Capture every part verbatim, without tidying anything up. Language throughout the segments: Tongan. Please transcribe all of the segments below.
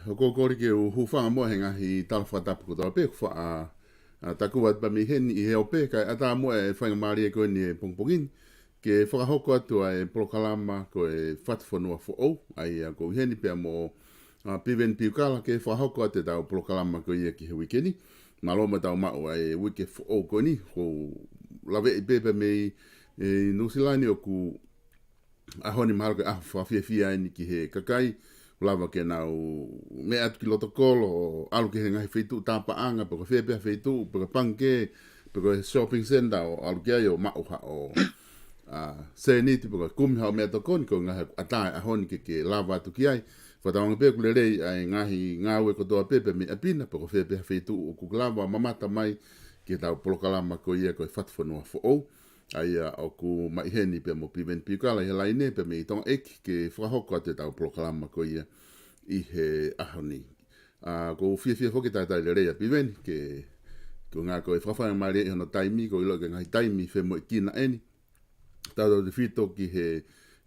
Ko e kole ke u hūfanga muʻa he ngaahi tala fakatapu kotoa pē, ʻoku faʻa, ʻa, taku atu pē mei heni ʻi he ope, kae ʻatā muʻa e faingamālie ko eni he pongipongi ni, ke fakahoko atu ʻa e polokalama ko e Fatufonua Foʻou, ʻa ia ʻoku ou ʻi heni pea mo, ʻa, Piveni Piukala ke fakahoko atu ʻetau polokalama ko ia ki he uike ni. Mālō muʻa ʻetau maʻu ʻa e uike foʻou ko eni, ʻoku ou laveʻi pē pē mei, e, Nuʻusila ni ʻoku ʻaho ni mahalo ko e ʻaho fakafiefia eni ki he kakai, ʻoku lava ke nau meʻa atu ki loto kolo, ʻo ʻalu ki he ngaahi feituʻu tāpaʻanga, pe ko fē pē ha feituʻu, pe ko e pangikē, pe ko e shopping centre, ʻo ʻalu ki ai ʻo maʻu haʻo, ʻa, sēniti, pe ko e kumi haʻo meʻatokoni, ko e ngaahi ʻatā e ʻaho ni ke ke lava atu ki ai. Fakatauange pē ʻoku lelei ʻa e ngaahi ngāue kotoa pē, pē mei ʻapi na, pe ko fē pē ha feituʻu ʻoku ke lava mamata mai ki heʻetau polokalama ko ia ko e Fatufonua Foʻou. ʻA ia ʻoku ma ʻi heni pea mo Piveni Piukala ʻi he laine pea mei Tonga ʻEiki ke fakahoko atu ʻetau polokalama ko ia ʻi he ʻaho ni. ʻA, ʻoku ou fiefia foki ke talitali lelei ʻa Piveni ke, ko e ngaahi ko e fakafaingamālie ʻi hono taimi, ʻoku ou ʻilo ko e ngaahi taimi femoʻuekina eni. Tautautefito ki he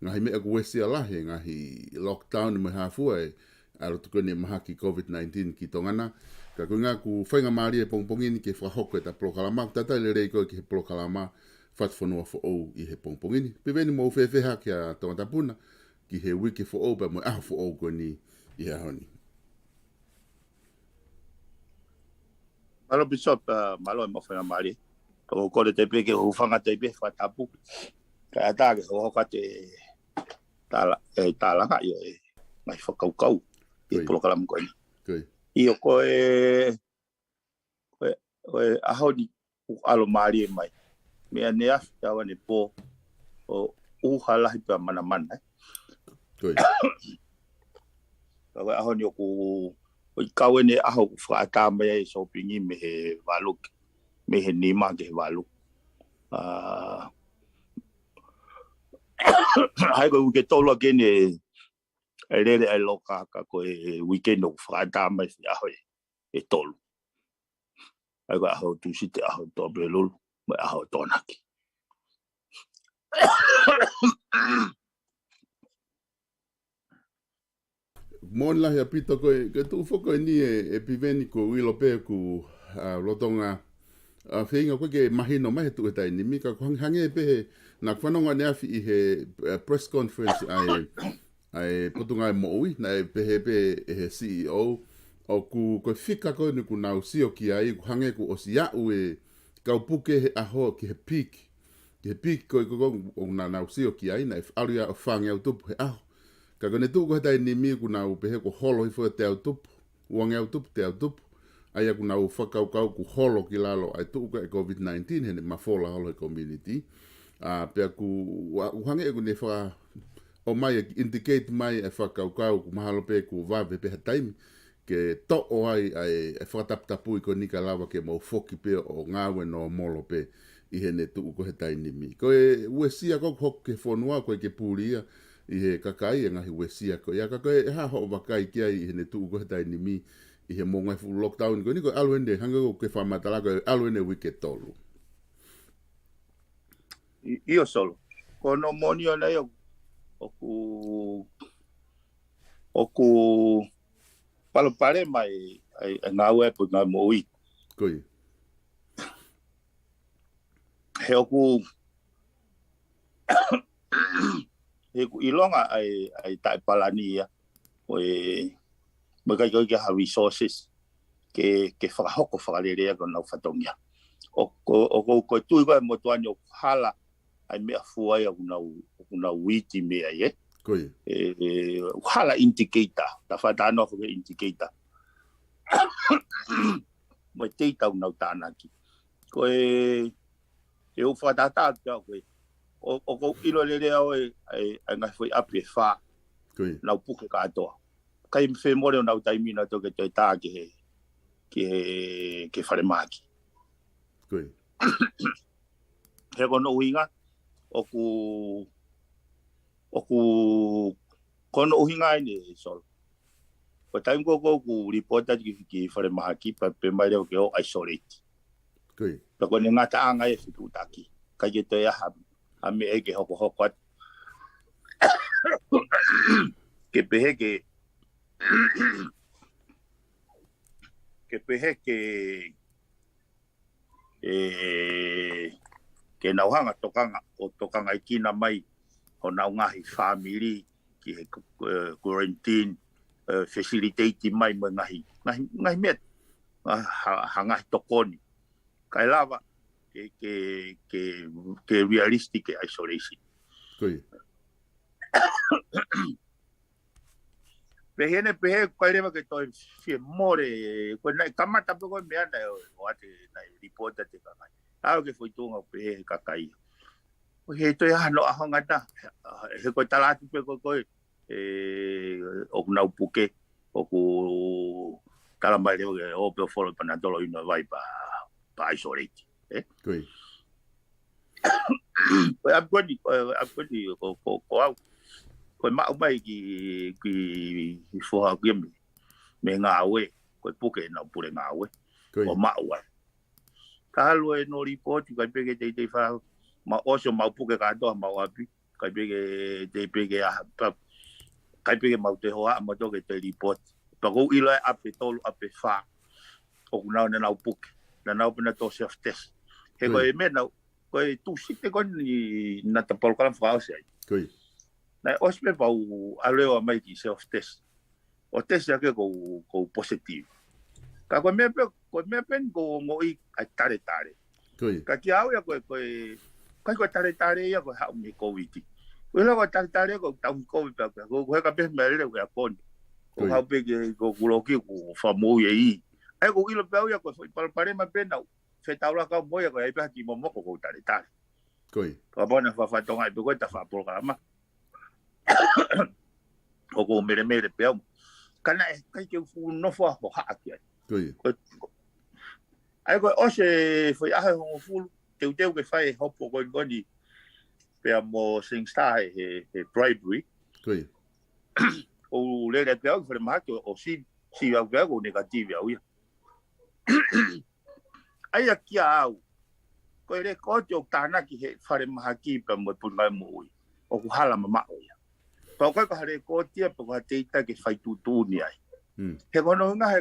ngaahi meʻa ʻoku uesia lahi, ngaahi lockdown mo e hā fua e ʻalu atu ko eni e mahaki COVID nineteen ki Tonga na. Ka ko e ngaahi ʻoku faingamālie pongipongi ni ke fakahoko ʻeta polokalama, ʻoku talitali lelei koe ki he polokalama Fatufonua Foʻou ʻi he pongipongi ni. Piveni, mou fēfē hake ʻa Tongatapu na ki he uike foʻou pea mo e ʻaho foʻou ko eni ʻi he ʻaho ni. Mālō Bishop, ʻa, mālō e maʻu faingamālie. ʻOku ou kole atu pē ke u hūfanga atu pē he fakatapu. Kae ʻatā ke hoko atu e tala, e tālanga ʻi he ngaahi fakakaukau ʻi he Ko ia. polokalama ko eni. Ko ia. ʻIo ko e, ko e, ko e ʻaho ni ʻoku ʻalu mālie mai. Meʻa ʻaneafi, ʻalu anepō, ʻo ʻuha lahi pea manamana, ē. Ko ia. Ka ko e ʻaho ni ʻoku, ʻoku ʻikai ko eni e ʻaho ʻoku fakaʻatā mai ai e sōpingi mei he valu, mei he nima ki he valu. ʻA, ʻa ia ko e uike tolu ʻa eni e, e lele ʻa e loka, ka ko e uike ni ʻoku fakaʻatā mai e ʻaho ʻe, ʻe tolu. ʻA ia ko e ʻaho Tūsite, ʻaho Tuʻapulelulu, mo e ʻaho Tokonaki. Moʻoni lahi ʻaupito ko e, ko e tuʻu foki ko eni e, e Piveni, ʻoku ou ʻilo pē ʻoku, ʻa, lolotonga, ʻa, feinga ko ē ke mahino mai he tuʻu he taimi ni, ka ʻoku hangē, hangē pē he, naʻá ku fanongo ʻaneafi ʻi he, ʻa, press conference ʻa e, ʻa e Potungāue Moʻui, naʻe pehē pē ʻe he C E O, ʻoku, ko e fika ko eni ʻoku nau sio ki ai, ʻoku hangē kuo ʻosi aʻu e kau puke he ʻaho ki he peak. Ki he peak ko ē ko ē ʻoku nau, nau sio ki ai, naʻe ʻalu ia ʻo fāngeau tupu he ʻaho. Ka ko ʻene tuʻu ko ē he taimi ni ʻoku nau pehē kuo holo hifo e teau tupu, uangeau tupu, teau tupu. ʻA ia ʻoku nau fakakaukau kuo holo ki lalo ʻa e tuʻu ko ē e COVID nineteen, heʻene mafola holo he community. ʻA, pea ʻoku, ʻa, ʻoku hangē ʻoku ne faka-, ʻomai e indicate mai e fakakaukau ʻoku mahalo pē kuo vave pē ha taimi ke toʻo ai ʻa e, e fakataputapui ko eni kae lava ke mou foki pē ʻo ngāue nōmolo pē ʻi heʻene tuʻu ko ē he taimi ni. Ko e uesia ko ē ʻoku hoko ki he fonua, ʻoku ʻikai ke puli ia ʻi he kakai e ngaahi uesia ko ia, ka ko e hā hoʻo vakai ki ai ʻi heʻene tuʻu ko ē he taimi ni, ʻi he moʻunga fuʻu lockdown ko eni, ko e ʻalu eni, hangē ko ē ʻoku ke fakamatala, ko e ʻalu eni e uike tolu. ʻI-, ʻio Solo. Ko hono moʻoni ʻona ia ʻoku, ʻoku palopalema e, e, e ngāue ʻa e Potungāue Moʻui. Ko ia. He ʻoku, he ʻoku ʻilonga ʻa e, ʻa e taʻepalani ia. Ko e, mo e ʻikai ko ē ke ʻi ai ha resources ke, ke fakahoko fakalelei ʻaki honau fatongia. ʻO ko, ʻo ko, ko e tui ko ē ʻa e motuʻa ni ʻoku hala ʻa e meʻafua ia ʻoku nau, ʻoku nau uiti mei ai, ē? Ko ia. E, e, ʻoku hala indicator, ta fata noa ko e indicator. Mo e data ʻoku nau tānaki. Ko e, e u fakatātā atu pē au ko ē. ʻO, ʻoku ou ʻilo lelei au e, e, e ngaahi foʻi ʻapi ʻe fā. Ko ia. Nau puke kātoa. ʻIkai fie mole honau taimi naʻa nau toki toe tā ki he, ki he, ki he falemahaki. Ko ia. He ko hono ʻuhinga, ʻoku, ʻoku, ko hono ʻuhinga eni Solo. Ko e taimi ko ē ʻoku report atu ki, ki falemahaki pea, pea ʻomai leva ke ō isolate. Ko ia. Pea ko ʻene ngataʻanga e fetuʻutaki. ʻIkai ke toe ʻi ai ha, ha meʻa ke hokohoko atu. Ke pehē ke, ke pehē ke, e, ke nau hanga tokanga, ʻo tokangaʻi kina mai honau ngaahi fāmili ki he, e, quarantine, e, facilitate mai mo e ngaahi, ngaahi, ngaahi meʻa, ha, ha, ha ngaahi tokoni. Kae lava ke, ke, ke, ke realistic e isolation. Ko ia. Pehē ʻene pehē, ʻikai leva ke toe fie mole, ko e naʻe kamata pē ko e meʻa naʻe ʻoatu, naʻe report atu e kakai. ʻAlu ki he foʻi tuʻunga pehē he kakai. Ko e toe ʻaho ʻaho ngata, he ko e tala atu pē ko e, ko e, e, ʻoku nau puke, ʻoku tala mai leva ke ō pē ʻo folo panatolo ʻi he vai pea, pea isolate. E? Ko ia. Ko e ʻapi ko eni, ko e ʻapi ko eni, ko, ko, ko au. Ko e maʻu mai ki, ki, ki foha ki mei, mei he ngāue, ko e puke ʻenau pule ngāue. Ko ia. ʻO maʻu ai. Ka ʻalu ʻenau report, ʻikai pē ke teitei fā, ma ʻosi ʻo mau puke kātoa mau ʻapi, ʻikai pē ke, teitei pē ke ʻaha, pa, ʻikai pē ke mau toe hoa, mau toe ke toe report. Pea ʻoku ou ʻilo ʻa e ʻapi ʻe tolu, ʻapi ʻe fā. ʻOku nau, naʻa nau puke. Naʻa nau pē naʻa nau self test. He ko Ko ia. e meʻa naʻa, ko e Tūsite ko eni naʻa ta polokalama fakaʻosi ai. Ko ia. Naʻe ʻosi pē pea u ʻalu ʻo ō mai ki self test. ʻO test ʻaki ʻoku ou, ʻoku ou positive. Ka ko e meʻa pē, ko e meʻa pē eni ʻoku ou ongoʻi ʻa e taletale. Ko ia. Ka kiate au ia ko e, ko e, ʻikai ko e taletale ia ko e haʻu mei he Covid. Ko e ʻilo ko e taletale ko e tauhi Covid pē, ko e, ko e heka pē mei he lele ʻo e aircon. Ko Ko ia. haʻu pē ke, ko e kulo ki, ko e famu ia ʻi. ʻA ia ʻoku ou ʻilo pē au ia ko e foʻi palopalema pē naʻa ku fetaulaki au mo ia ko e ʻai pē ha kiʻi momoko ko e taletale. Ko ia. Kapau naʻe faʻa fatongia pē ko e ta faʻa polokalama. ʻOku ou melemele pē au. Ka naʻe ʻikai ke u fuʻu nofo ʻo haʻaki ai. Ko ia. Ko e, ʻa ia ko e ʻosi e foʻi ʻaho ʻe hongofulu, teuteu ke fai e hopo ko eni ko eni. Pea mo Singster he, he, he bribery. Ko ia. ʻO lele pē au ki falemahaki ʻo, ʻo sivi, sivi au pē au ʻoku negative au ia. ʻA ia kiate au, ko e lēkooti ʻoku tānaki he falemahaki pea mo e Potungāue Moʻui, ʻoku hala mamaʻo ia. Pea ʻoku ʻikai ko ha lēkooti ia, pe ko ha teita ke fai tuʻutuʻuni ai. Mm. He ko hono ʻuhinga he,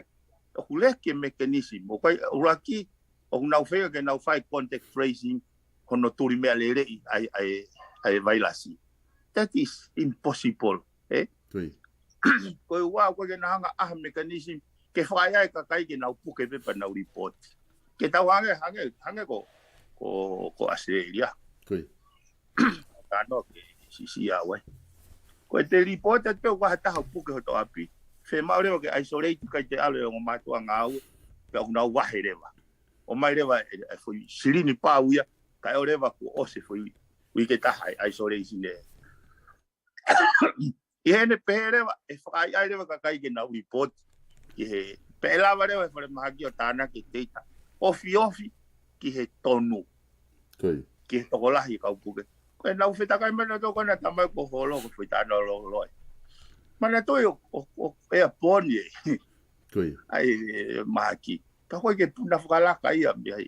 ʻoku leki e mechanism, ʻoku ʻikai ʻuluaki, ʻoku nau feinga ke nau fai contact tracing, hono tuli meʻa lelei ʻa e, ʻa e, ʻa e vailasi. That is impossible, e? Ko ia. Ko e ua, ʻoku ʻikai ke nau hanga ʻaha mechanism, ke fakaʻaiʻai e kakai ke nau puke pē pea nau report. Ke tau hangē, hangē, hangē ko, ko, ko ʻAositelēlia. Ko ia. Ka no ke sisi au ai. Ko e te report atu pē ʻoku ʻi ai ha taha ʻoku puke hoto ʻapi. Fiemaʻu leva ke isolate, ʻikai te ʻalu e ongo mātuʻa ngāue, pea ʻoku nau vahe leva. ʻOmai leva e, e foʻi silini pau ia, kae ʻoua leva kuo ʻosi e foʻi uike ʻe taha e isolation ē. ʻI heʻene pehē leva, ʻe fakaʻaiʻai leva e kakai ke nau report ki he, pea ʻe lava leva e falemahaki ʻo tānaki e teita. Ofiofi ki he tonu. Ko ia. Ki he tokolahi e kau puke. Ko ʻenau fetakai mai nautolu ko ena tamai ko holo ko e foʻi tano loloe. Manatuʻi ʻo, ʻo, ʻo, e a poni e. Ko ia. ʻAi, e, mahaki. Ka ko e ke puna fakalaka ia mei ai.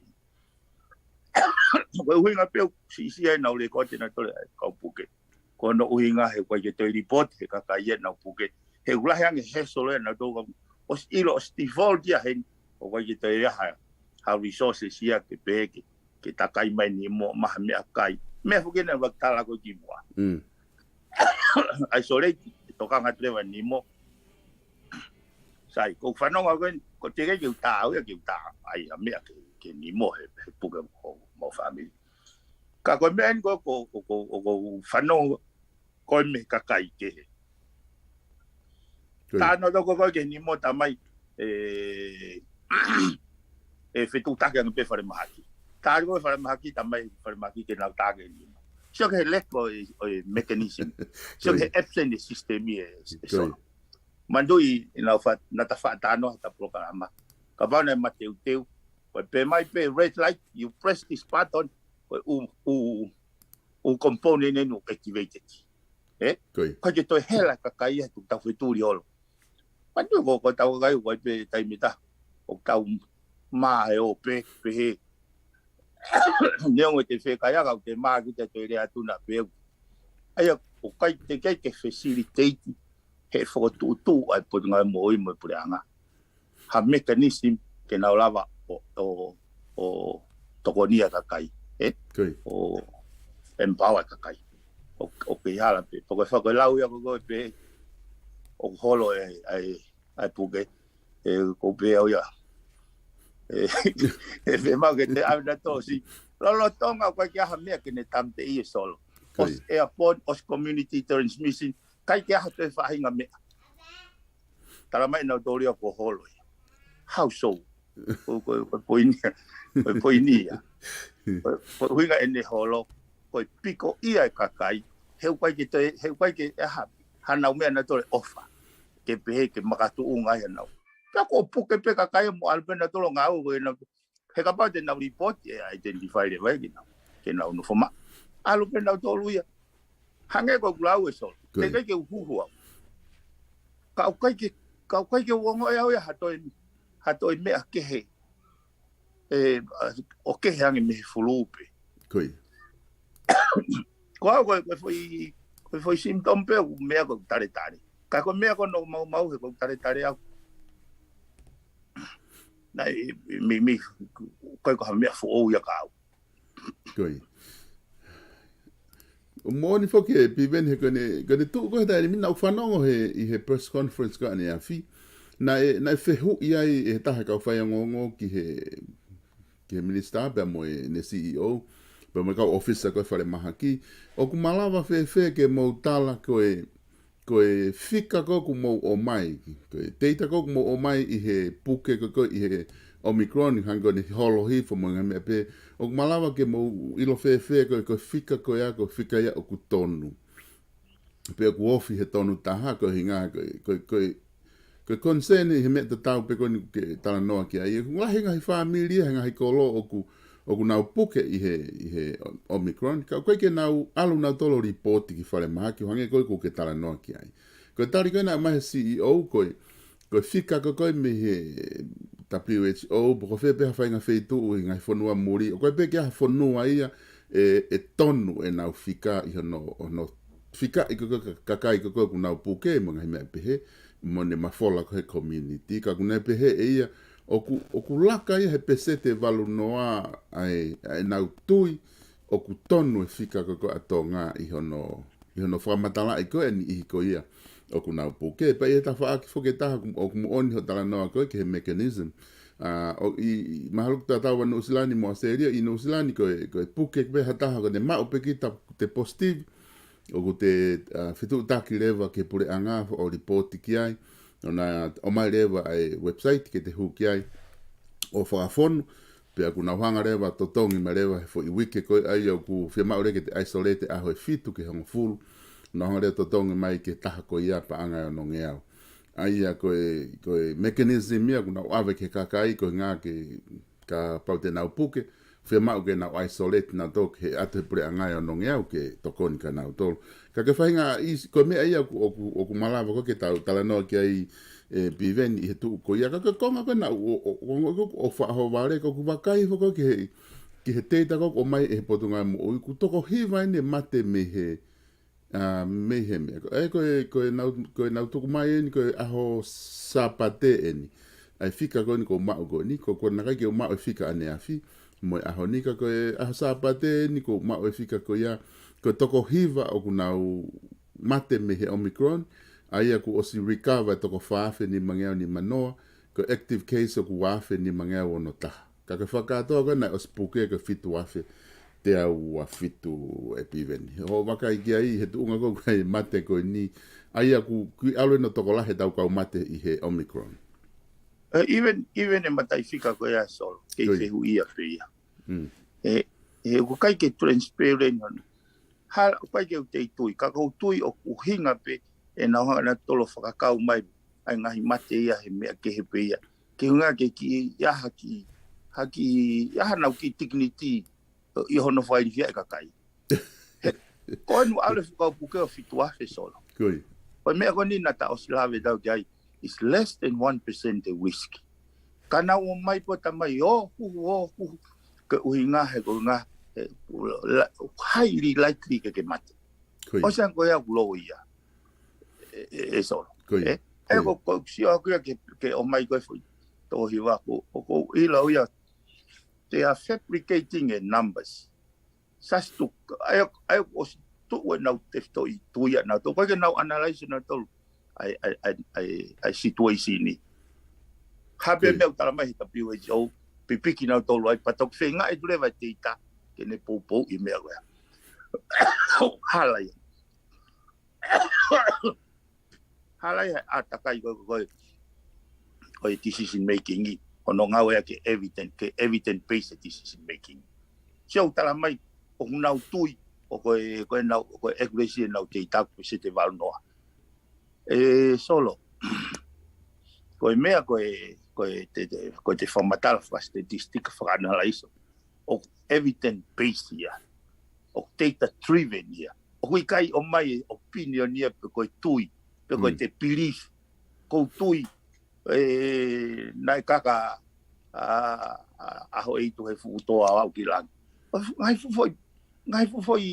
Ko e ʻuhinga pē ʻoku siʻisiʻi ai ʻenau lēkooti nautolu e kau puke. Ko hono ʻuhinga he ʻoku ʻikai ke toe report he kakai ia ʻenau puke. He ʻoku lahi ange he solo ia nautolu ka ʻosi ʻilo ʻosi default ia heni. ʻOku ʻikai ke toe ʻi ai ha, ha resources ia ke pehē ke, ke takai mai ni mo maha meʻakai. Meʻa foki ena ʻoku tala ko e kimuʻa. Mm. Isolate, tokanga atu leva ni mo. Sai, ko e fanongo ko eni, ko e teʻeki ke u tā, au ia ke u tā, ʻai ha meʻa ke, ke ni mo he, he puke mo, mo family. Ka ko e meʻa eni ko, ko, ko, ko, ko fanongo ko e mei he kakai kehe. Ko ia. Tano toko ko ke ni mo tamai, e, e fetuʻutaki ange pē falemahaki. Tali ko falemahaki tamai, falemahaki ke nau tā ke ni mo. Sio ki he leko e, e mechanism. Sio ki he Ko ia. absent e system e, e Ko ia. solo. Manatuʻi ʻi nau fa, naʻa ta faʻa tano ha ta polokalama. Kapau naʻe mateuteu. Ko e pē mai pē red light, you press this button, ko e ʻū, ʻū, ʻū component eni ʻoku activated. E? Ko ia. ʻIkai ke toe hela e kakai ia he ʻoku tau fetuli holo. Manatuʻi ko, ko ʻetau kakai ʻoku ʻi ai pē taimi ʻe taha ʻoku tau mā e ō pē, pehē. Neongo ʻete fekaiaka, ʻoku te mā kita toe lea atu na pē. ʻA ia, ʻoku ʻikai te ke, ke facilitate he fokotuʻutuʻu ʻa e Potungāue Moʻui mo e Puleʻanga ha mechanism ke nau lava ʻo, ʻo, ʻo tokonia e kakai, ē? Ko ia. ʻO empower e kakai. ʻO, ʻo kei hala pē. Pea ko e fakalau ia ko ē pē, ʻo holo e, ʻa e, ʻa e puke, ē, ko pē au ia. Ē, ē, fiemaʻu ke te ʻave nautolu siʻi lolotonga ʻoku ʻikai ke ʻi ai ha meʻa ke ne tāmateʻi e Solo. Ko ia. ʻOsi airport, ʻosi community transmission, ʻikai ke ʻi ai ha toe faʻahinga meʻa. Tala mai nautolu ia kuo holo ia. How so? Ko, ko, ko e poini ia. Ko e poini ia. Ko, ko e ʻuhinga ʻene holo, ko e piko ia e kakai. He ʻoku ʻikai ke toe, he ʻoku ʻikai ke ʻi ai ha, hanau meʻa nautolu ʻe ʻofa. Ke pehē ke makatuʻunga ai hanau. Pea ko e puke pē kakai mo ʻalu pē nautolu ngāue ko ē nau. He kapau te nau lipoti ʻe identify leva ia ke nau, ke nau nofo maʻu. ʻAlu pē nautolu ia. Hangē ko ʻeku lau e Solo. Ko ia. Teʻeki ke u huhu au. Ka ʻoku ʻikai ke, ka ʻoku ʻikai ke u ongoʻi au ia ha toe, ha toe meʻa kehe. Ē, ʻa, ʻo kehe ange mei he fulu pē. Ko ia. Ko au ko e, ko e foʻi, ko e foʻi symptom pē ʻoku meʻa ko ʻeku taletale. Ka ko e meʻa ko ē ʻoku maumau he ko ʻeku taletale au. Naʻe, mi, mi, ko e ko ha meʻa foʻou ia kia au. Ko ia. ʻOku moʻoni foki ē Piveni he ko ʻene, ko ʻene tuʻu ko ē he taimi ni naʻa ku fanongo he, ʻi he press conference ko ē ʻaneafi. Naʻe, naʻe fehuʻi ai ʻe he taha e kau faiongoongo ki he, ki he minisitā pea mo ʻene C E O. Pea mo e kau ʻōfisa ko ē falemahaki. ʻOku malava fēfē ke mou tala ko e, ko e fika ko ē ʻoku mou ʻomai, ko e data ko ē ʻoku mou ʻomai ʻi he puke ko ē ʻi he Omicron, hangē ko ʻene holo hifo mo e ngaahi meʻa pehē, ʻoku malava ke mou ʻilo fēfē ko e, ko e fika ko ia, ko e fika ia ʻoku tonu. Pe ʻoku ofi he tonu taha, ko e ʻuhinga, ko e, ko e, ko e, ko e concern ʻi he meʻa tatau pē ko eni ʻoku ke talanoa ki ai. ʻOku lahi e ngaahi fāmili, he ngaahi kolo ʻoku ʻoku nau puke ʻi he, ʻi he Omicron, ka ʻoku ʻikai ke nau ʻalu nautolu ʻo lipoti ki falemahaki, ʻo hangē ko ē ʻoku ke talanoa ki ai. Ko e tali ko ē naʻe ʻomai he C E O, ko e, ko e fika ko ē ko ē mei he W H O, pe ko fē pē ha faʻahinga feituʻu ʻi he ngaahi fonua muli, ʻoku ʻikai pē ke ʻi ai ha fonua ia ʻe, ʻe tonu ʻenau fika ʻi hono, hono fika ʻi ko ē ko ē ka-, kakai ko ē ko ē ʻoku nau puke mo e ngaahi meʻa pehē, mo ʻene mafola ko ē he community, ka ʻoku ne pehē ʻe ia, ʻoku, ʻoku laka ia he pēseti ʻe valu noa ʻa e, ʻa ʻenau tui ʻoku tonu e fika ko ē ko ē ʻa Tonga ʻi hono, ʻi hono fakamatalaʻi ko ē e niʻihi ko ia ʻoku nau puke. Pea ʻi he tafaʻaki foki ʻe taha ʻoku, ʻoku moʻoni hoʻo talanoa ko ē ki he mechanism. ʻA, ʻo, ʻi, ʻi, mahalo ʻoku tatau ʻa Nuʻusila ni mo ʻAositelēlia, ʻi Nuʻusila ni ko e, ko e puke pē ha taha ko ʻene maʻu pē kita te positive, ʻoku te, ʻa, fetuʻutaki leva ki he puleʻanga ʻo lipoti ki ai, ʻo na ʻomai leva ʻa e website ke te hū ki ai ʻo fakafonu, pea ʻoku nau hanga leva ʻo totongi mai leva he foʻi uike ko ē ʻa ia ʻoku fiemaʻu leva ke te isolate ʻaho ʻe fitu ki he hongofulu, nau hanga leva ʻo totongi mai ki he taha ko ia paʻanga ʻe onongeau. ʻA ia ko e, ko e mechanism ia ʻoku nau ʻave ki he kakai ko e ʻuhinga ke kapau te nau puke, fiemaʻu ke nau isolate nautolu ke ʻatu he puleʻanga ʻe onongeau ke tokoni kia nautolu. Ka ko e faʻahinga ʻi, ko e meʻa ia ʻoku, ʻoku, ʻoku malava ko ē ke tau talanoa ki ai ē Piveni ʻi he tuʻu ko ia. Ka ko e konga ko ē naʻa ku, ʻo, ʻo, ʻo, ʻo, ʻo faʻahoa vale, ka ʻoku vakai foki ki he, ki he data ko ē ʻoku ʻomai ʻe he Potungāue Moʻui, ʻoku toko hiva ʻeni e mate mei he ʻa, mei he meʻa. Ko, ē, ko e, ko e nau, ko e nau tuku mai ʻeni, ko e ʻaho Sāpate ʻeni. ʻA e fika ko eni ʻoku ou maʻu ko eni, ko, ko e naʻe ʻikai ke u maʻu e fika ʻaneafi, mo e ʻaho ni ka ko e ʻaho Sāpate ʻeni ʻoku ou maʻu e fika ko ia, ko e toko hiva ʻoku nau mate mei he Omicron, ʻa ia kuo ʻosi recover toko fā afe nimangeau nimanoa, ko e active case ʻoku ua afe nimangeau ono taha. Ka ko e fakakātoa ko ē naʻe ʻosi puke ko e fitu afe teau ua fitu ē Piveni. Hoʻo vakai ki ai he tuʻunga ko ē ʻoku ʻi ai e mate ko eni. ʻA ia ʻoku, ʻoku ʻi ai ʻalu ʻeni ʻo tokolahi ʻetau kau mate ʻi he Omicron. Ē, even, even e mataʻifika ko ia Solo, kei Ko ia. fehuʻia pē ia. Mm. Ē, ē, ʻoku ʻikai ke transparent hono. Ha, ʻoku ʻikai ke u tei tui, ka ʻoku ou tui ʻoku ʻuhinga pē ʻenau hanga nautolu ʻo fakakau mai ʻa e ngaahi mate ia he meʻa kehe pē ia. Ke ʻuhinga ke kiʻi, ʻi ai ha kiʻi, ha kiʻi, ʻi ai hanau kiʻi dignity ʻi hono fakailifia e kakai. He, ko eni ʻalu e fakakaukau puke ʻo fitu afe Solo. Ko ia. Ko e meʻa ko eni naʻa ta ʻosi lave atu ki ai, is less than one percent e risk. Ka nau ō mai pē ʻo tā mai, ʻo huhu, ʻo huhu. Ko e ʻuhinga he, ko e ʻuhinga he, la-, highly likely ke ke mate. Ko ia. ʻOsi ange ko ia ʻoku lō ia. ʻE, ʻe, ʻe Solo. Ko ia. Ē? Ko ʻE ia. ko, ko, sio aku ia ke, ke ō mai ko e foʻi toko hiva ko, ʻoku ou ʻilo ia, they are fabricating a numbers. Sastu, ʻa ia, ʻa ia ʻosi tuʻu ʻenau tefitoʻi tui ʻanautolu. ʻOku ʻikai ke nau analyze ʻanautolu ʻa e, ʻa e, ʻa e, ʻa e, ʻa e situation ni. Hape meʻa ʻoku tala mai he W H O, pipiki nautolu ai, pea toki feingaʻi atu leva e teita ke ne poupouʻi e meʻa ko ia. Hala ia. Hala ia ʻa e takai ko, ko, ko e decision making ʻi, ʻo nau ngāue ʻaki e evidence, ke evidence based decision making. Sio ʻoku tala mai, ʻoku nau tui, ʻoku ko e, ko e nau, ko e accuracy ʻenau teita ko e sete valu noa. ʻE Solo, ko e meʻa ko e, ko e te, te, ko e te fakamatala fakastatistics fakaanalaiso. ʻOku evidence based ia. ʻOku data driven ia. ʻOku ʻikai ʻomai e opinion ia pe ko e tui, pe ko e te belief. Ko u tui, ʻe, naʻe kaka, ʻa, ʻa, ʻa hoʻo ʻi tuʻa he fuʻu toa ʻo aʻu ki langi. ʻO fu-, ngaahi fuʻu foʻi, ngaahi fuʻu foʻi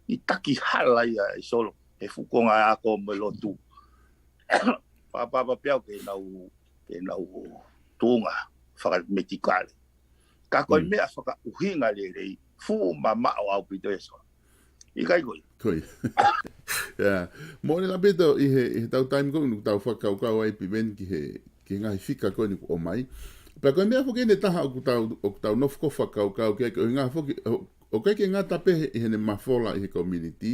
ʻi taki hala ia ʻe Solo, he fuʻu konga ako mo e lotu. Pāpāpā pē au ke nau, ke nau tuʻunga fakametikale. Ka ko e meʻa fakaʻuhinga lelei, fuʻu mamaʻo ʻaupito ʻe Solo. ʻIkai ko ia. Ko ia. ʻIa. Moʻoni lā pē ʻi he, ʻi he tau taimi ko eni ʻoku tau fakakaukau ai Piveni ki he, ki he ngaahi fika ko eni ʻoku ʻomai. Pea ko e meʻa foki eni ʻe taha ʻoku tau, ʻoku tau nofo ko ē ʻo fakakaukau ki ai, ko e ʻuhinga foki, ʻo, ʻoku ʻikai ke ngata pē he, ʻi heʻene mafola ʻi he community,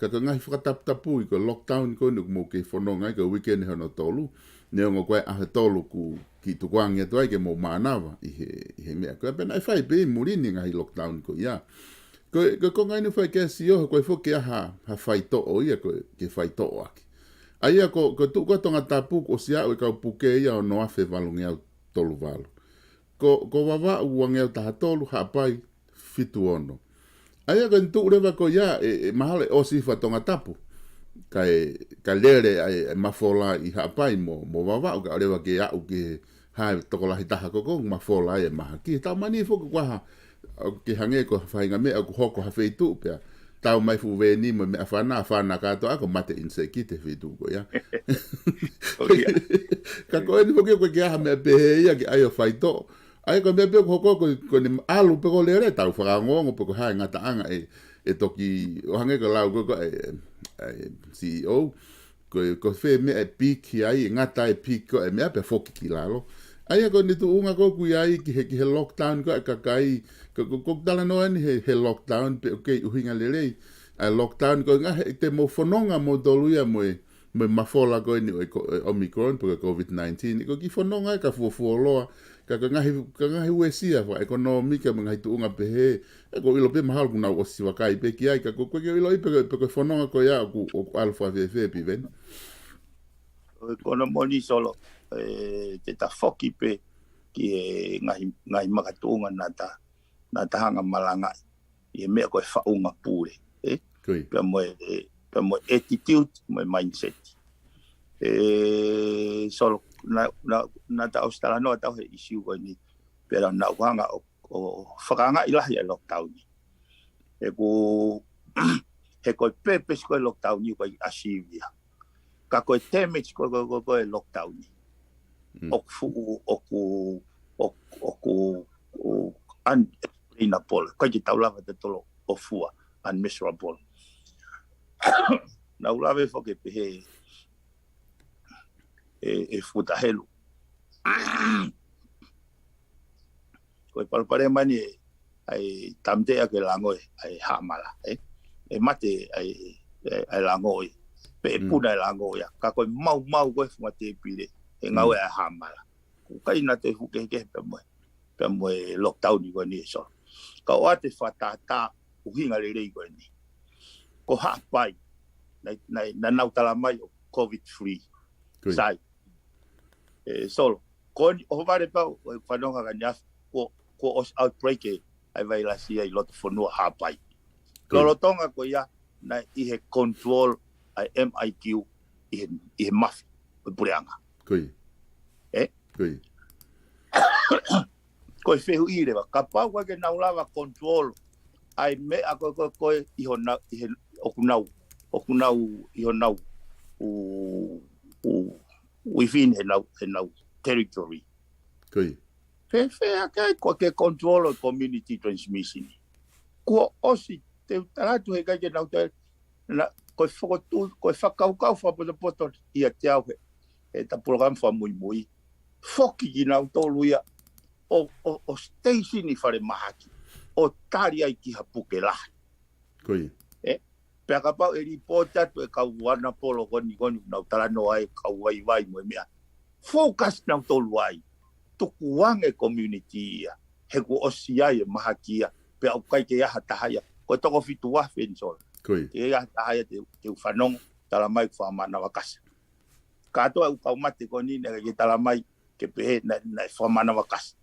ka ko e ngaahi fakataputapui ko e lockdown ko eni ʻoku mou kei fononga ai, ko e weekend hono tolu, neongo ko e ʻaho ʻe tolu kuo kiʻi tukuange atu ai ke mou mānava ʻi he, ʻi he meʻa ko ē. Pea naʻe fai pē ʻi muli ni e ngaahi lockdown ko ia. Ko e, ko e konga eni ʻoku fai ki ai e sio, ko e foki ha, ha faitoʻo ia ko e, ke faitoʻo ʻaki. ʻA ia ko, ko e tuʻu ko ē ʻa Tongatapu kuo ʻosi aʻu e kau puke ia ʻo e ono afe valungeau tolu valu. Ko, ko Vavaʻu uangeau taha tolu, Haʻapai fitu ono. ʻA ia ko eni tuʻu leva ko ia, ʻe, ʻe mahalo ʻe ʻosi hifo ʻa Tongatapu. Kae, kae lele ʻa e, ʻa e mafola ʻi Haʻapai mo, mo Vavaʻu, kae ʻoua leva ke aʻu ki he, ha tokolahi taha ko ē ʻoku mafola ai e mahaki. Tau mani foki ko ha, ʻo ke hangē ko ha faʻahinga meʻa ʻoku hoko ha feituʻu pea tau mai fuʻu veni mo e meʻafana, fana kātoa ʻa ko e mate ʻinisēkiti he feituʻu ko ia. Ko ia. Ka ko eni foki ko e ke ʻai ha meʻa pehē ia ke ʻai ʻo faitoʻo. ʻA ia ko e meʻa pē ʻoku hoko ko, ko ʻene ʻalu pē ko e lele, tau fakaongoongo pē ko e hā e ngataʻanga ʻe, ʻe toki ʻo hangē ko e lau ko ē ko e, e, e C E O. Ko e, ko e fē meʻa ʻe peak ai, ʻe ngata e peak ko e meʻa pea foki ki lalo. ʻA ia ko ʻene tuʻunga ko ē ʻoku ʻi ai ki he, ki he lockdown ko ē ʻa e kakai, ko, ko, ko e talanoa eni he, he lockdown pē ʻoku kei ʻuhinga lelei. ʻA e lockdown ko e ngaahi, te mou fononga moutolu ia mo e, mo e mafola ko eni ʻo e ko-, e Omicron pe ko e COVID nineteen. Ko e kiʻi fononga ia ka fuofuoloa, ka, ka ngaahi, ka ngaahi uesia fakaʻekonōmika mo e ngaahi tuʻunga pehē, ʻe, ʻoku ou ʻilo pē mahalo kuo nau ʻosi vakai pē ki ai, ka ko, ko e ke ʻiloʻi pē ko, pē ko e fononga ko ia ʻoku, ʻoku ʻalu fakafēfē Piveni. Ko e konga moʻoni Solo, ʻe, te ta foki pē ki he ngaahi, ngaahi makatuʻunga naʻa ta, naʻa ta hanga malangaʻi ʻi he meʻa ko e faʻunga pule, ʻe? Ko ia. Pea mo e, pea mo e attitude, mo e mindset. ʻE, Solo, naʻa, naʻa, naʻa ta ʻosi talanoa ʻa tautolu he ʻisiū ko eni, pea naʻa ku hanga ʻo, ʻo fakaangaʻi lahi e lockdown ni. ʻE ko, he ko e purpose ko e lockdown ni ko e achieve ia. Ka ko e damage ko, ko, ko, ko e lockdown ni. Mm. ʻOku fuʻu, ʻoku, ʻoku, ʻoku, ʻoku unexplainable. ʻIkai ke tau lava ʻe tautolu ʻo fua, unmeasurable. Naʻa ku lave foki pē he, ʻe, ʻe futa helu. Ko e palopalema eni ʻe, ʻa e tāmateʻi ʻa e lango ʻe, ʻa e haʻamala, ʻe? ʻE mate ʻa e, ʻa e, ʻa e lango ʻe. Pe ʻe Mm. puna e lango ia. Ka ko e maumau ko e funga tēpile, ʻe ngāue Mm. ʻa e haʻamala. ʻOku ʻikai naʻa te fuʻu kehekehe pea mo e, pea mo e lockdown ni ko eni ʻe Solo. Ka ʻoua te fakatātā ʻuhinga lelei ko eni. Ko Haʻapai, naʻa, naʻa, naʻa nau tala mai ʻoku COVID free. Ko ia. Sai. ʻE Solo, ko eni ʻohovale pē au ʻo e fanongo ka ni afi, kuo, kuo ʻosi outbreak e, ʻa e vailasi ia ʻi loto fonua Haʻapai. Ko ia. Lolotonga ko ia, naʻe ʻi he control ʻa e M I Q ʻi he, ʻi he mafi ʻo e puleʻanga. Ko ia. ʻE? Ko ia. Ko e fehuʻi leva, kapau ʻoku ʻikai ke nau lava control ʻa e meʻa ko, ko, ko e ʻi honau, ʻi he, ʻoku nau, ʻoku nau, ʻi honau, ʻū, ʻū, within he nau, he nau territory. Ko ia. Fēfē hake ai ko e control ʻo e community transmission. Kuo ʻosi, te u tala atu he ʻikai ke nau toe, na, ko e fokotuʻu, ko e fakakaukau fakapotopoto ʻiate au he, he ʻeta polokalama fakamuimui. Foki kinautolu ia ʻo, ʻo, ʻo station ʻi falemahaki, ʻo tali ai ki ha puke lahi. Ko ia. Ē, pea kapau ʻe lipooti atu e kau ʻanapolo ko eni ko eni, nau talanoa ai kau vaivai mo e meʻa. Focus nautolu ai. Tukuange community ia. He kuo ʻosi ai e mahaki ia. Pea ʻoku ʻikai ke ʻi ai ha taha ia. Ko e toko fitu afe eni Solo. Ko ia. Ke ʻi ai ha taha ia te, te u fanongo, tala mai ko e fakamanavakasa. Kātoa ʻeku kau mate ko eni naʻe ʻikai ke tala mai ke pehē naʻe, naʻe fakamanavakasa.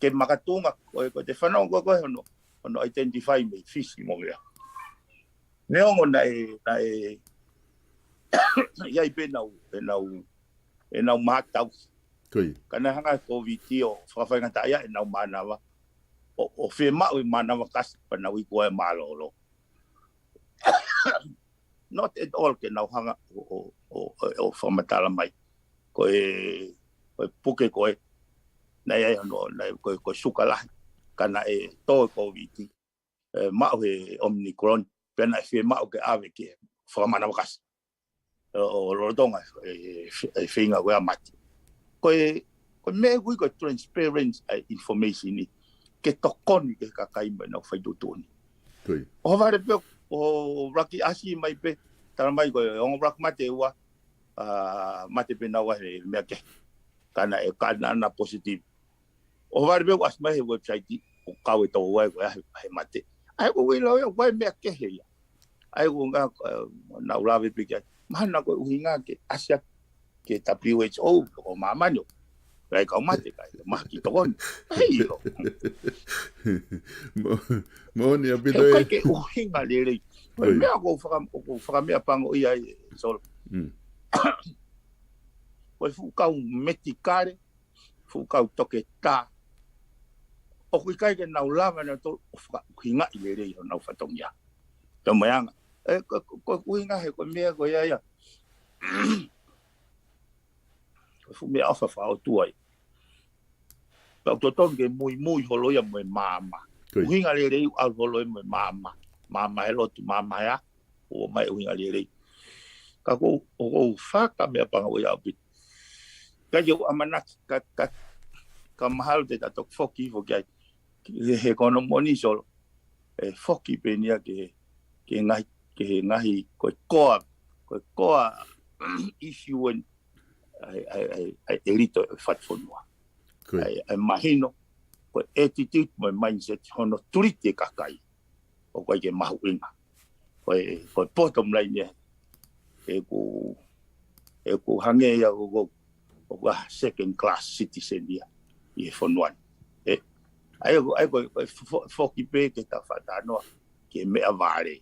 Ke makatuʻunga ko e, ko e te fanongo ko e, ko e hono, hono identify mei Fisi mo meʻa. Neongo naʻe, naʻe, ʻi ai pē ʻenau, ʻenau, ʻenau mahaki tauhi. Ko ia. Ka naʻe hanga ʻe he Kōviti ʻo fakafaingataʻaʻia ʻenau mānava. ʻO, ʻo fiemaʻu e manavakasa pea nau iku ai mālōlō. Not at all ke nau hanga ʻo, ʻo, ʻo, ʻo, ʻo fakamatala mai. Ko e, ko e puke ko ē, naʻe ʻi ai hono, naʻe, ko e, ko e suka lahi. Ka naʻe tō e Kōviti, ē, maʻu he Omicron, pea naʻe fiemaʻu ke ʻave ke fakamanavakasa. ʻO, ʻo lolotonga e, e, e feinga ko ē ʻa Mati. Ko e, ko e meʻa ʻoku ui ko e transparency ʻa e information ni, ke tokoni ki he kakai mo ʻenau fai tuʻutuʻuni. Ko ia. ʻO vale pē ʻo laki ʻasi mai pē, tala mai ko e ongo laki mate ua, ʻa, mate pē naua he meʻa kehe. Ka naʻe, ka naʻa na positive. ʻO vale pē ʻoku ʻasi mai he website, ʻo kau e tau ai ko e ʻahe, ʻahe mate. ʻA ia ko e ʻilo ia, ko e meʻa kehe ia. ʻA ia ko e ʻuhinga, ē, naʻa ku lave pē ki ai. Mahalo ko e ʻuhinga ke ʻasi ʻa, ki he W H O, ko māmani ʻoku ʻikai kau mate kai, mahaki tokoni. ʻIkai ʻilo. Mo-, moʻoni ʻaupito ē. ʻIkai ke ʻuhinga lelei. Ko e Ko ia. meʻa ʻoku ou faka-, ʻoku ou fakameʻapangoʻia ai, Solo. Mm. Ko e fuʻu kau metikale, fuʻu kau toketā. ʻOku ʻikai ke nau lava nautolu ʻo fakaʻuhingaʻi lelei honau fatongia. Tau mai anga. Ē, ko, ko, ko e ʻuhinga he ko e meʻa ko ia ia. Ko e fuʻu meʻaʻofa fakaʻotua ia. Pea ʻoku totonu ke muimui holo ia mo e maama. Ko ia. ʻUhinga lelei ʻoku ʻalu holo ia mo e maama. Maama he lotu, maama he ʻaho, ʻomai ʻuhinga lelei. Ka ʻoku ou, ʻoku ou fakameʻapangoʻia ʻaupito. Ka ʻoku ou ʻamanaki ka, ka, ka mahalo te ta toki foki, foki ai. He, he ko hono moʻoni Solo. ʻE foki pē eni ia ki he, ki he ngaahi, ki he ngaahi ko e core, ko e core issue eni ʻa e, ʻa e, ʻa e, ʻa e ʻelito ʻo e fatu fonua. Ko ia. ʻA e, ʻa e mahino, ko e attitude mo e mindset hono treat e kakai. ʻOku ʻikai ke mahuʻinga. Ko e, ko e bottom line ia. ʻOku, ʻoku hangē ia ʻoku, ʻoku ʻa second class citizen ia ʻi he fonua ni. Ē, ʻa ia ko, ʻa ia ko, ko e fo-, foki pē ke ta fakatalanoa ki he meʻavale.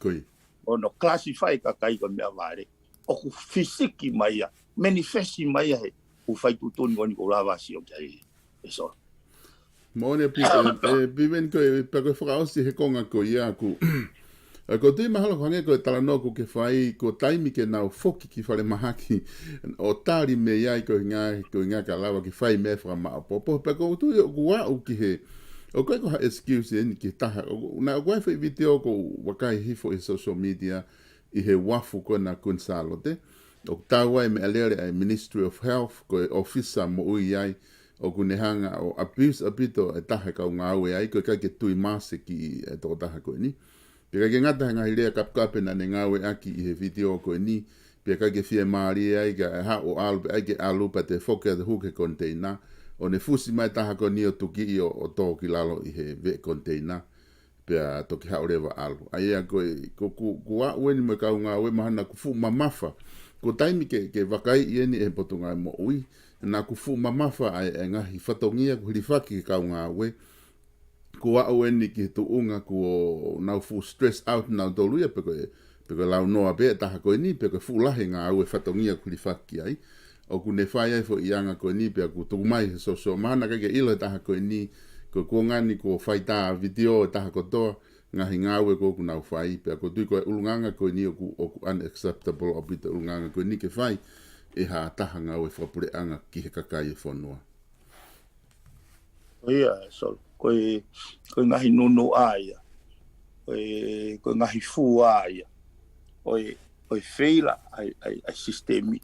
Ko ia. ʻO hono classify e kakai ko e meʻavale. ʻOku fisiki mai ia, manifest mai ia he ʻū fai tuʻutuʻuni ko eni ʻoku ou lava ʻo sio ki ai, ē Solo. Moʻoni ʻaupito, ē, ē, Piveni ko e, pea ko e fakaʻosi he konga ko ia ʻoku, ē, ʻoku ou tui mahalo ko e hangē ko e talanoa ʻoku ke fai, ko e taimi ke nau foki ki falemahaki, ʻo tali mei ai ko e ʻuhinga, ko e ʻuhinga ka lava ke fai meʻa fakamaʻopoʻopo. Pea ʻoku ou tui ʻoku aʻu ki he, ʻoku ʻikai ko ha excuse eni ki he taha, ʻoku, naʻe ʻoku ʻi ai e foʻi vitiō ʻoku ou vakai hifo ʻi he social media, ʻi he uafu ko ena Kuini Sālote. ʻOku tau ai e meʻalele ʻa e Ministry of Health, ko e ʻōfisa moʻui ai, ʻoku ne hanga ʻo abuse ʻaupito e taha e kau ngāue ai, ʻoku ʻikai ke tui masiki e tokotaha ko eni. Pea ʻikai ke ngata he ngaahi lea kapekape naʻa ne ngāueʻaki ʻi he vitiō ko eni, pea ʻikai ke fiemālie ai ke haʻu ʻo ʻalu, pea ʻai ke ʻalu pea toe foki atu ʻo hū ki he container, ʻo ne fusi mai e taha ko eni ʻo tuki ʻo, ʻo tō ki lalo ʻi he veʻe container. Pea toki haʻu leva ʻo ʻalu. ʻA ia ko e, ko, ko, ko e aʻu eni mo e kau ngāue mahalo naʻa ku fuʻu mamafa. Ko e taimi ke, ke vakaiʻi eni ʻe he Potungāue Moʻui, naʻa ku fuʻu mamafa ʻa e, ʻa e ngaahi fatongia kuo hilifaki ki he kau ngāue. Ko e aʻu eni ki he tuʻunga kuo nau fuʻu stress out nautolu ia pe ko e, pe ko e launoa pē e taha ko eni, pe ko e fuʻu lahi e ngāue fatongia kuo hilifaki ai. ʻOku ne fai ai e foʻi anga ko eni pea ʻoku tuku mai he social, mahalo naʻe ʻikai ke ʻilo e taha ko eni, ko e kuonga ni kuo fai tā vitiō e taha kotoa, ngaahi ngāue ko ē ʻoku nau fai, pea ʻoku ou tui ko e ʻulungaanga ko eni ʻoku, ʻoku unacceptable ʻaupito e ʻulungaanga ko eni ke fai ʻe ha taha ngāue fakapuleʻanga ki he kakai e fonua. Ko ia, Solo. Ko e, ko e ngaahi nunuʻa ia. Ko e, ko e ngaahi fua ia. Ko e, ko e feila ʻa e, ʻa e, ʻa e sisitemi.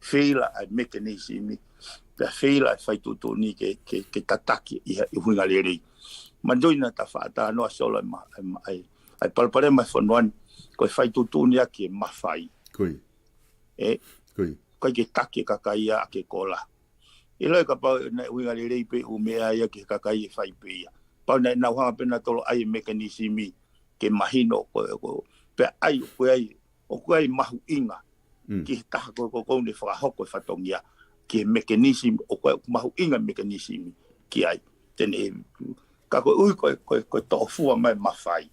Feila ʻa e mekenisimi. Pea feila ʻa e faituʻutuʻuni ke, ke, ke tataki ʻi ha ʻuhinga lelei. Manatuʻi naʻa ta faʻa talanoa, Solo, ʻa e ma-, ʻa e ma-, ʻa e, ʻa e palopalema ʻa e fonua ni. Ko e faituʻutuʻuni ʻaki e mafai. Ko ia. ʻE? Ko ia. ʻIkai ke taki e kakai ia ʻaki e kola. ʻIlo e kapau naʻe ʻuhinga lelei pē ʻū meʻa ia ki he kakai ʻe fai pē ia. Pau naʻa nau hanga pē ʻo toloʻi e mekenisimi ke mahino ko, ko, pea ʻai, ʻoku ʻi ai, ʻoku ʻi ai mahuʻinga Mm. ki he taha ko, ko, ko ʻoku ne fakahoko e fatongia ki he mekenisimi, ʻoku ʻi ai mahuʻinga mekenisimi ki ai. Te ne, ka koeʻuhi ko, ko, ko e toʻofua mai mafai.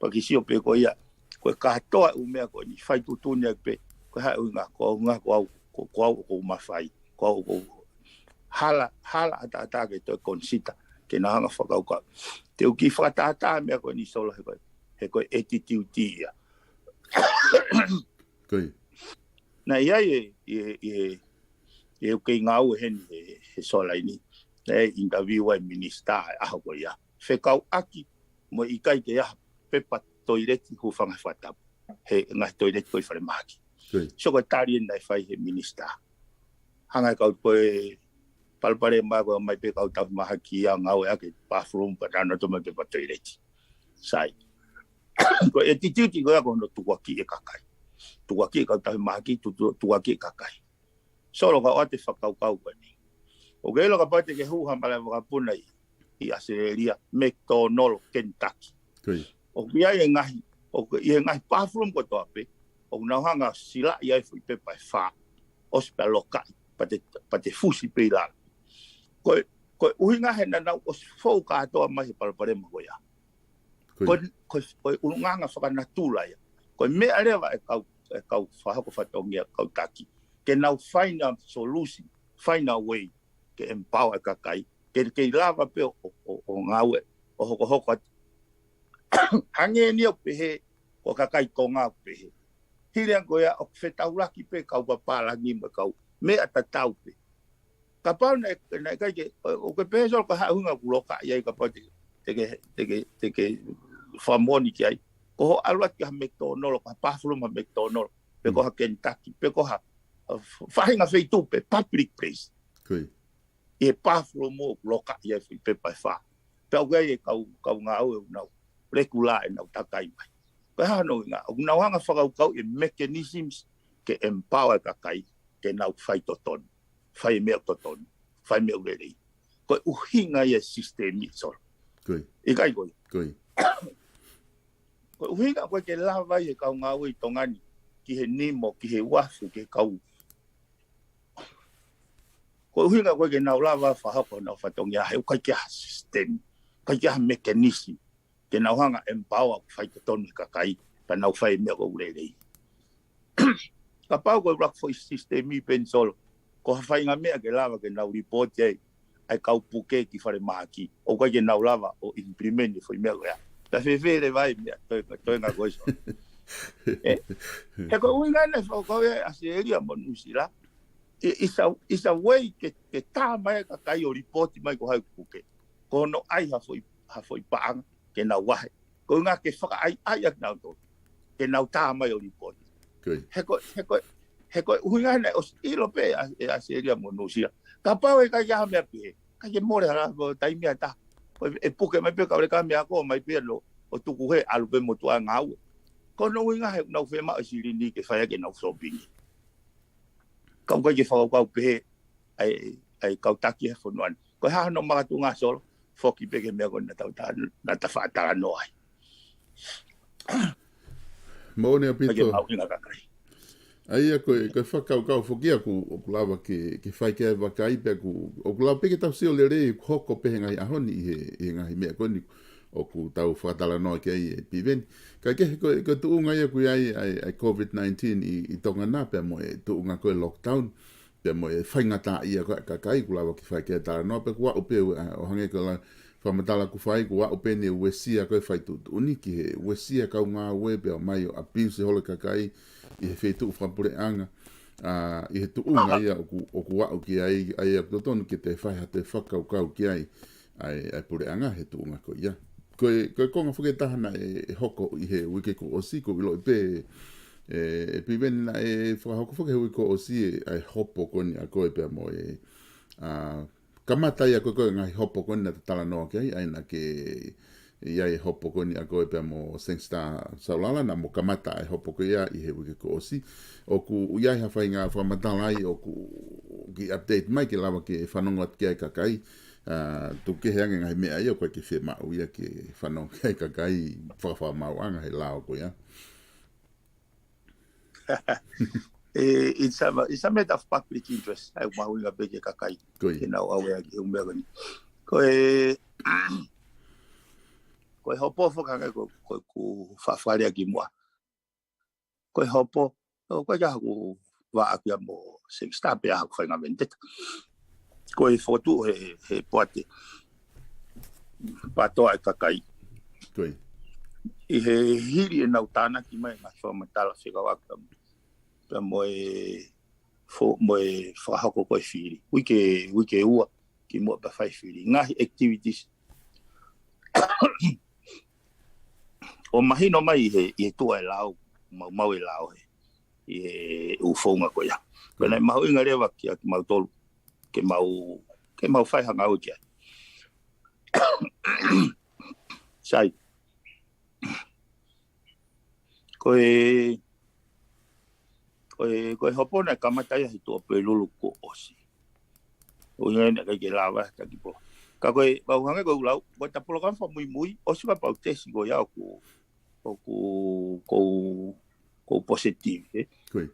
Pea ke sio pē ko ia, ko e kātoa ʻū meʻa ko eni faituʻutuʻuni ʻaki pē, ko e hā e ʻuhinga, ko e ʻuhinga ko au, ko, ko au ʻoku ou mafai, ko au ʻoku ou hala, hala ʻataʻatā ke toe konisita, ke nau hanga fakakaukau. Te u kiʻi fakatātā e meʻa ko eni, Solo, he ko e, he ko e ʻetitiuti ia. Ko ia. Naʻe ʻi ai e, e, e, e ʻoku kei ngāue heni he, he Solo ni. Naʻe interview ai e minisitā he ʻaho ko ia. Fekauʻaki mo e ʻikai ke ʻi ai ha pepa toileti hūfanga he fakatapu. He ngaahi toileti ko ē ʻi falemahaki. Ko ia. So ko e tali eni naʻe fai he minisitā. Hanga e kau ko e palopalema ko e ʻomai pē kau tauhi mahaki ia ʻo ngāueʻaki e bathroom pea nau ʻomai pē pepa toileti. Sai. Ko e ʻetitiuti ko ia ko hono tukuakiʻi e kakai. Tukuakiʻi e kau tauhi mahaki, tu-, tu-, tukuakiʻi e kakai. Solo, ka ʻoatu e fakakaukau ko eni. ʻOku ke ʻilo kapau te ke hū ha malaʻe vakapuna ʻi, ʻi ʻAositelēlia, McDonald, Kentucky. Ko ia. ʻOku ʻi ai e ngaahi, ʻoku ʻi ai e ngaahi bathroom kotoa pē, ʻoku nau hanga ʻo silaʻi ai e foʻi pepa ʻe fā, ʻosi pea lokaʻi, pea te, pea te fusi pē ʻi lalo. Ko e, ko e ʻuhinga he naʻa nau ʻosi fou kātoa mai he palopalema ko ia. Ko ia. Ko e, ko e, ko e ʻulungaanga fakanatula ia. Ko e meʻa leva e kau, e kau fakahoko fatongia, kau taki. Ke nau find a solution, find a way, ke empower e kakai. Ke, ke lava pē ʻo, ʻo, ʻo, ʻo ngāue, ʻo hokohoko atu. Hangē ni ʻoku pehē, ko e kakai Tonga ʻoku pehē. Hili ange ko ia ʻoku fetaulaki pē kau papālangi mo e kau meʻa tatau pē. Kapau naʻe, naʻe ʻikai ke, ʻo, ʻoku ke pehē, Solo, ko e hā e ʻuhinga ʻoku lokaʻi ai, kapau te, te ke, te ke, te ke fakamoʻoni ki ai. Ko hoʻo ʻalu atu ki ha McDonald, ko ha bathroom ha McDonald, pe ko ha Kentucky, pe ko ha, ha f-, faʻahinga feituʻu pē, public place. Ko ia. ʻI he bathroom ʻoku lokaʻi ai e foʻi pepa ʻe fā. Pea ʻoku ʻi ai e kau, kau ngāue ʻoku nau lekulā ʻenau takai mai. Ko e hā hono ʻuhinga, ʻoku nau hanga fakakaukauʻi e mechanisms ke empower e kakai, ke nau faitotonu, fai e meʻa totonu, fai e meʻa lelei. Ko e ʻuhinga ia e sisitemi, Solo. Ko ia. ʻIkai ko ia. Ko ia. Ko e ʻuhinga ʻoku ʻikai ke lava ai e kau ngāue ʻi Tonga ni, ki he nimo, ki he uafu, ki he kau Ko e ʻuhinga ʻoku ʻikai ke nau lava fakahoko honau fatongia he ʻoku ʻikai ke ʻi ai ha sisitemi, ʻikai ke ʻi ai ha mekanisi, ke nau hanga ʻo empower ʻo faitotonu e kakai, pea nau fai e meʻa ʻoku lelei. Kapau ko e ʻuluaki foʻi sisitemi pē eni, Solo, ko ha faʻahinga meʻa ke lava ke nau lipooti ai ʻa e kau puke ki falemahaki, ʻoku ʻikai ke nau lava ʻo implement e foʻi meʻa ko ia. Pea fēfē leva e meʻa, toe, toenga ko ē, Solo. ʻE, he ko e ʻuhinga ena e fakakaukau ia ʻa ʻAositelēlia mo Nuʻusila. I, it's a, it's a way ke, ke tā mai e kakai ʻo lipooti mai ko hai ʻoku puke. Ko hono ʻai ha foʻi, ha foʻi paʻanga ke nau vahe. Ko e ʻuhinga ke fakaʻaiʻai ʻa kinautolu ke nau tā mai ʻo lipooti. Ko ia. He ko, he ko, he ko e ʻuhinga ena ʻosi ʻilo pē ʻa, ʻe ʻAositelēlia mo Nuʻusila. Kapau ʻe ʻikai ke ʻi ai ha meʻa pehē, ʻikai ke mole hala mo taimi ʻe taha. Ko e, ʻe puke mai pē kau leka meʻa ko ē mai pē ʻo, ʻo tuku hē, ʻalu pē motuʻa ngāue. Ko hono ʻuhinga he ʻoku nau fiemaʻu e silini ke fai ʻaki ʻenau sōpingi. Ka ʻoku ʻikai ke fakakaukau pehē ʻa e, ʻa e kau taki he fonua ni. Ko e hā hono makatuʻunga, Solo, foki pē ki he meʻa ko ē naʻa tau ta-, naʻa ta faʻa talanoa ai. Moʻoni ʻaupito. ʻIkai ke mahuʻinga kakai. ʻA ia ko e, ko e fakakaukau foki ia ʻoku, ʻoku lava ke, ke fai ki ai e vakai pea ʻoku, ʻoku lava pē ke tau sio lelei ʻoku hoko pē he ngaahi ʻaho ni ʻi he, ʻi he ngaahi meʻa ko eni ʻoku tau fakatalanoa ki ai ē Piveni. Kae kehe ko e, ko e tuʻunga ia ʻoku ʻi ai ʻa e, ʻa e COVID nineteen ʻi, ʻi Tonga na pea mo e tuʻunga ko e lockdown, pea mo e faingataʻaʻia ko ē ʻa e kakai, ʻoku lava ke fai ki ai e talanoa pea ʻoku aʻu pē ʻo, ʻo hangē ko e la-, fakamatala ʻoku fai, ʻoku aʻu pē eni e uesia ko ē e faituʻutuʻuni ki he uesia e kau ngāue pea ʻomai ʻo abuse holo e kakai ʻi he feituʻu fakapuleʻanga, ʻa, ʻi he tuʻunga ia ʻoku, ʻoku aʻu ki ai, ʻa ia ʻoku totonu ke te fai haʻate fakakaukau ki ai. ʻa e, ʻa e puleʻanga he tuʻunga ko ia. Ko e, ko e konga foki ʻe taha naʻe, ʻe hoko ʻi he uike kuo ʻosi, ʻoku ou ʻiloʻi pē, ʻe, ʻe Piveni naʻe fakahoko foki he uike kuo ʻosi ʻe, ʻa e hopo ko eni ʻa koe pea mo e, ʻa, kamata ia ko e, ko e ngaahi hopo ko eni naʻa ta talanoa ki ai, ʻa ia naʻa ke, ʻi ai e hopo ko eni ʻa koe pea mo Sangster Saulala, naʻa mou kamata ʻa e hopo ko ia ʻi he uike kuo ʻosi. ʻOku ʻi ai ha faʻahinga fakamatala ai, ʻoku ke update mai ke lava ke fanongo atu ki ai e kakai, ʻa, tuku kehe ange ngaahi meʻa ia ʻoku ʻikai ke fiemaʻu ia ke fanongo ki ai e kakai fakafakamaauʻanga he lao ko ia. ʻE, it's a, it's a matter of public interest. ʻA ia ʻoku mahuʻinga pē ki he kakai. Ko ia. Ke nau aware ki he ʻū meʻa ko eni. Ko e, ko e hopo foki hangē ko, ko ʻeku faʻa fakalea kimuʻa. Ko e hopo, ʻoku ʻikai ke ʻi ai haʻaku vā ʻaʻaku ia mo Sangster pe ʻi ai haʻaku faʻahinga vendetta. Ko e fokotuʻu he, he poate PATOA ʻa e kakai. Ko ia. ʻI he hili ʻenau tānaki mai ngaahi fakamatala fekauʻaki pea mo e fo-, mo e fakahoko ko e fili. Uike, uike ua kimuʻa pea fai fili. Ngaahi activities ʻo mahino mai ʻi he, ʻi he tuʻa e lao, maumau e lao he, ʻi he ʻū founga ko ia. Ko ia. Naʻe mahuʻinga leva kiate kimautolu ke mau, ke mau fai ha ngāue ki ai. Sai. Ko e, ko e, ko e hopo naʻe kamata ia he Tuʻapulelulu kuo ʻosi. ʻUhinga naʻe ʻikai ke lava taki pō. Ka ko e, ʻoku ou hangē ko ʻeku lau, ko ʻeta polokalama fakamuimui, ʻosi kapau te siʻi ko ia ʻoku, ʻoku, ʻoku, ʻoku positive, ē? Ko ia.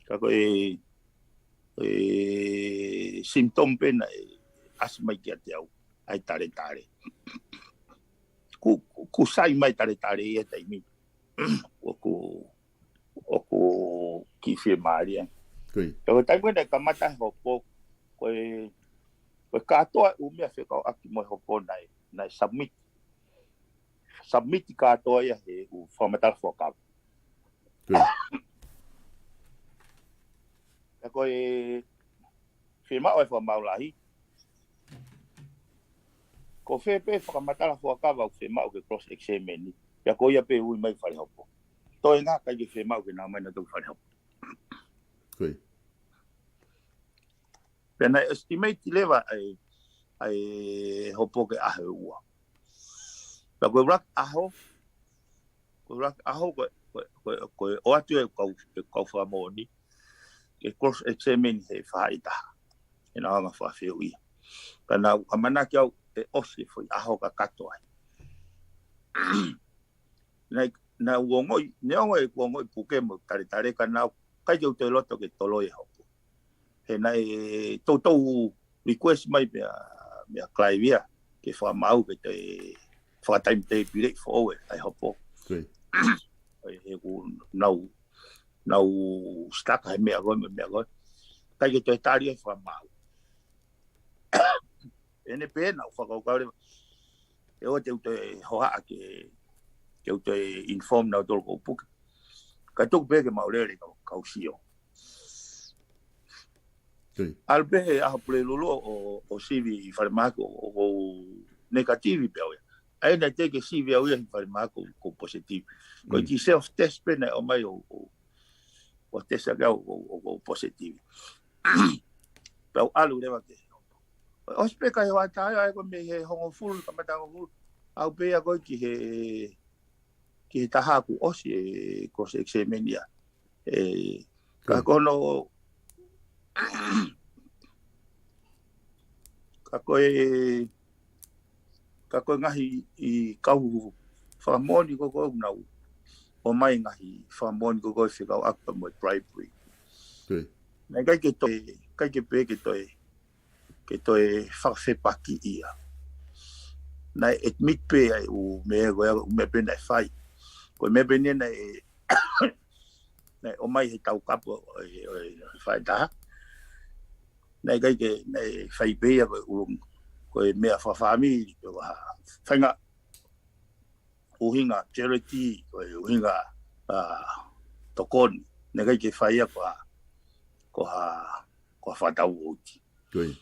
Ka ko e, e symptom pē naʻe ʻasi mai kiate au, ʻa e taletale. Ku, ku sai mai taletale ia taimi. ʻOku, ʻoku kiʻi fiemālie. Ko ia. Ka ko e taimi ko ē naʻe kamata he hopo, ko e, ko e kātoa ʻū meʻa fekauʻaki mo e hopo naʻe, naʻe submit. Submit kātoa ia he ʻū fakamatala fuakava. Ko ia. Ka ko e fiemaʻu e fakamaau lahi. Ko fē pē fakamatala fuakava ʻoku fiemaʻu ke cross examine, pea ko ia pē ui mai fale hopo. Toenga ʻikai ke fiemaʻu ke nau ō mai nautolu ki fale hopo. Ko ia. Pea naʻe estimate leva ʻa e, ʻa e hopo ke ʻaho ʻe ua. Pea ko e ʻuluaki ʻaho, ko e ʻuluaki ʻaho ko e, ko e, ko e, ko e ʻoatu e kau, e kau fakamoʻoni ke cross examine he faʻahitaha. He naʻa nau hanga ʻo fakafehuʻia. Ka naʻa ku ʻamanaki au ʻe ʻosi e foʻi ʻaho kakato ai. Naʻe, naʻa ku ongoʻi, neongo ʻeku ongoʻi puke mo taletale ka naʻe ʻikai ke u toe loto ke toloi e hopo. He naʻe toutou request mai meia, meia Clive ia ke fakamaau ke toe fakatimetable foʻou e, ʻa e hopo. Ko ia. ʻE, ʻeku nau, nau stuck he meʻa ko ē, meʻa ko ē. ʻIkai ke toe tali e fakamaau. ʻEne pē naʻa ku fakakaukau leva. ʻE ʻoua te u toe hohaʻa ke, ke u toe inform nautolu ko u puke. Ka tuku pē ke mau lele kau, kau sio. Ko ia. ʻAlu pē he ʻaho Pulelulu ʻo, ʻo sivi ʻi falemahaki ʻo, ʻo, ʻo negative pē au ia. ʻA ia naʻe teʻeki ke sivi au ia ʻi falemahaki ʻo, ʻo positive. Ko e Mm. kiʻi self test pē naʻe ʻomai ʻo, ʻo, ʻo test ake au ʻo, ʻo, ʻo positive. Pea u ʻalu leva ke. ʻOsi pē kai hoa taha ia, ʻa ia ko e mei he hongofulu, kamata hongofulu. ʻAlu pē ia ko ē ki he, ki he taha kuo ʻosi e cross examine ia. ʻE, ka Ko ia. ko hono, ka ko e, ka ko e ngaahi ʻū kau fakamoʻoni ko ē ʻoku nau ʻomai ngaahi fakamoʻoni ko ē fekauʻaki pea mo e bribery. Ko ia. Naʻe ʻikai ke toe, ʻikai ke pehē ke toe, ke toe fakafepakiʻi ia. Naʻe admit pē ʻa e ʻū meʻa ko ia, ʻū meʻa pē naʻe fai. Ko e meʻa pē eni naʻe, naʻe ʻomai he taukapo ʻo e, ʻo e faʻahitaha. Naʻe ʻikai ke, naʻe fai pē ia ko e ʻulunga, ko e meʻa fakafāmili pe ko ha faʻahinga ʻuhinga charity, ko e ʻuhinga, ʻa, tokoni. Naʻe ʻikai ke fai ia ko ha, ko ha, ko ha fakatau ʻoku ʻi ai. Ko ia.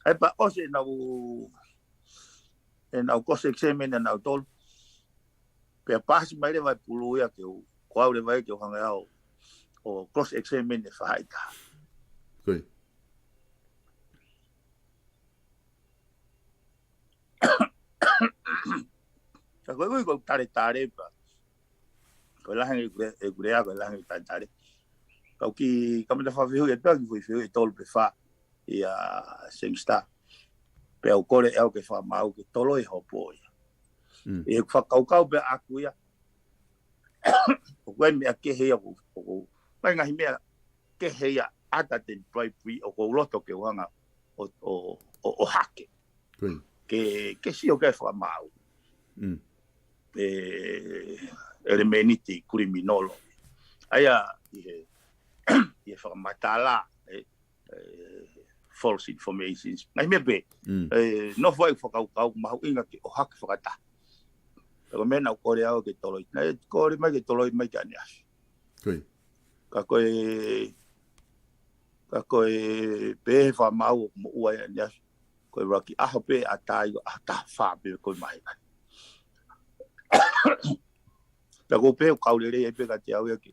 ʻAi pea ʻosi ʻenau, ʻenau cross examine ʻenau tolu. Pea paasi mai leva e pulu ia ke u, ko au leva ia ke u hanga au ʻo cross examine e faʻahitaha. Ko ia. Ka ko e ui ko e tale tale pea. Ko e lahi ange ʻeku lea, ʻeku lea ko e lahi ange ʻeku tale tale. Kau kiʻi kamata fakafehuʻi atu pea kiʻi foʻi fehuʻi ʻe tolu pe fā ia Seng Star. Pea u kole ʻe au ke fakamaau ke toloi e hopo ia. ʻI heʻeku fakakaukau pea ʻaku ia. ʻOku ʻi ai e meʻa kehe ia ʻoku, ʻoku, ʻi ai e ngaahi meʻa kehe ia ʻata teni bribery ʻoku ou loto ke u hanga ʻo, ʻo, ʻo, ʻo hake. Ke, ke sio ke fakamaau. E, ʻelemēniti kiliminolo. ʻA ia, ʻi he, ʻi he fakamatala, e, e, false informations. Ngaahi meʻa pē, e, nofo ai fakakaukau mahuʻinga ke ʻohake fakataha. Pea ko e meʻa naʻa ku kole au ke toloi. Naʻe kole mai ke toloi mai ki ʻaneafi. Ka ko e, ka ko e pehē fakamaau ʻoku moʻua ʻi ʻaneafi. Ko e ʻuluaki ʻaho pē ʻa tai ko ʻaho taha fā pē ko e māhina. Pea ko e pehē ʻoku kau lelei ai pē kiate au ia ke.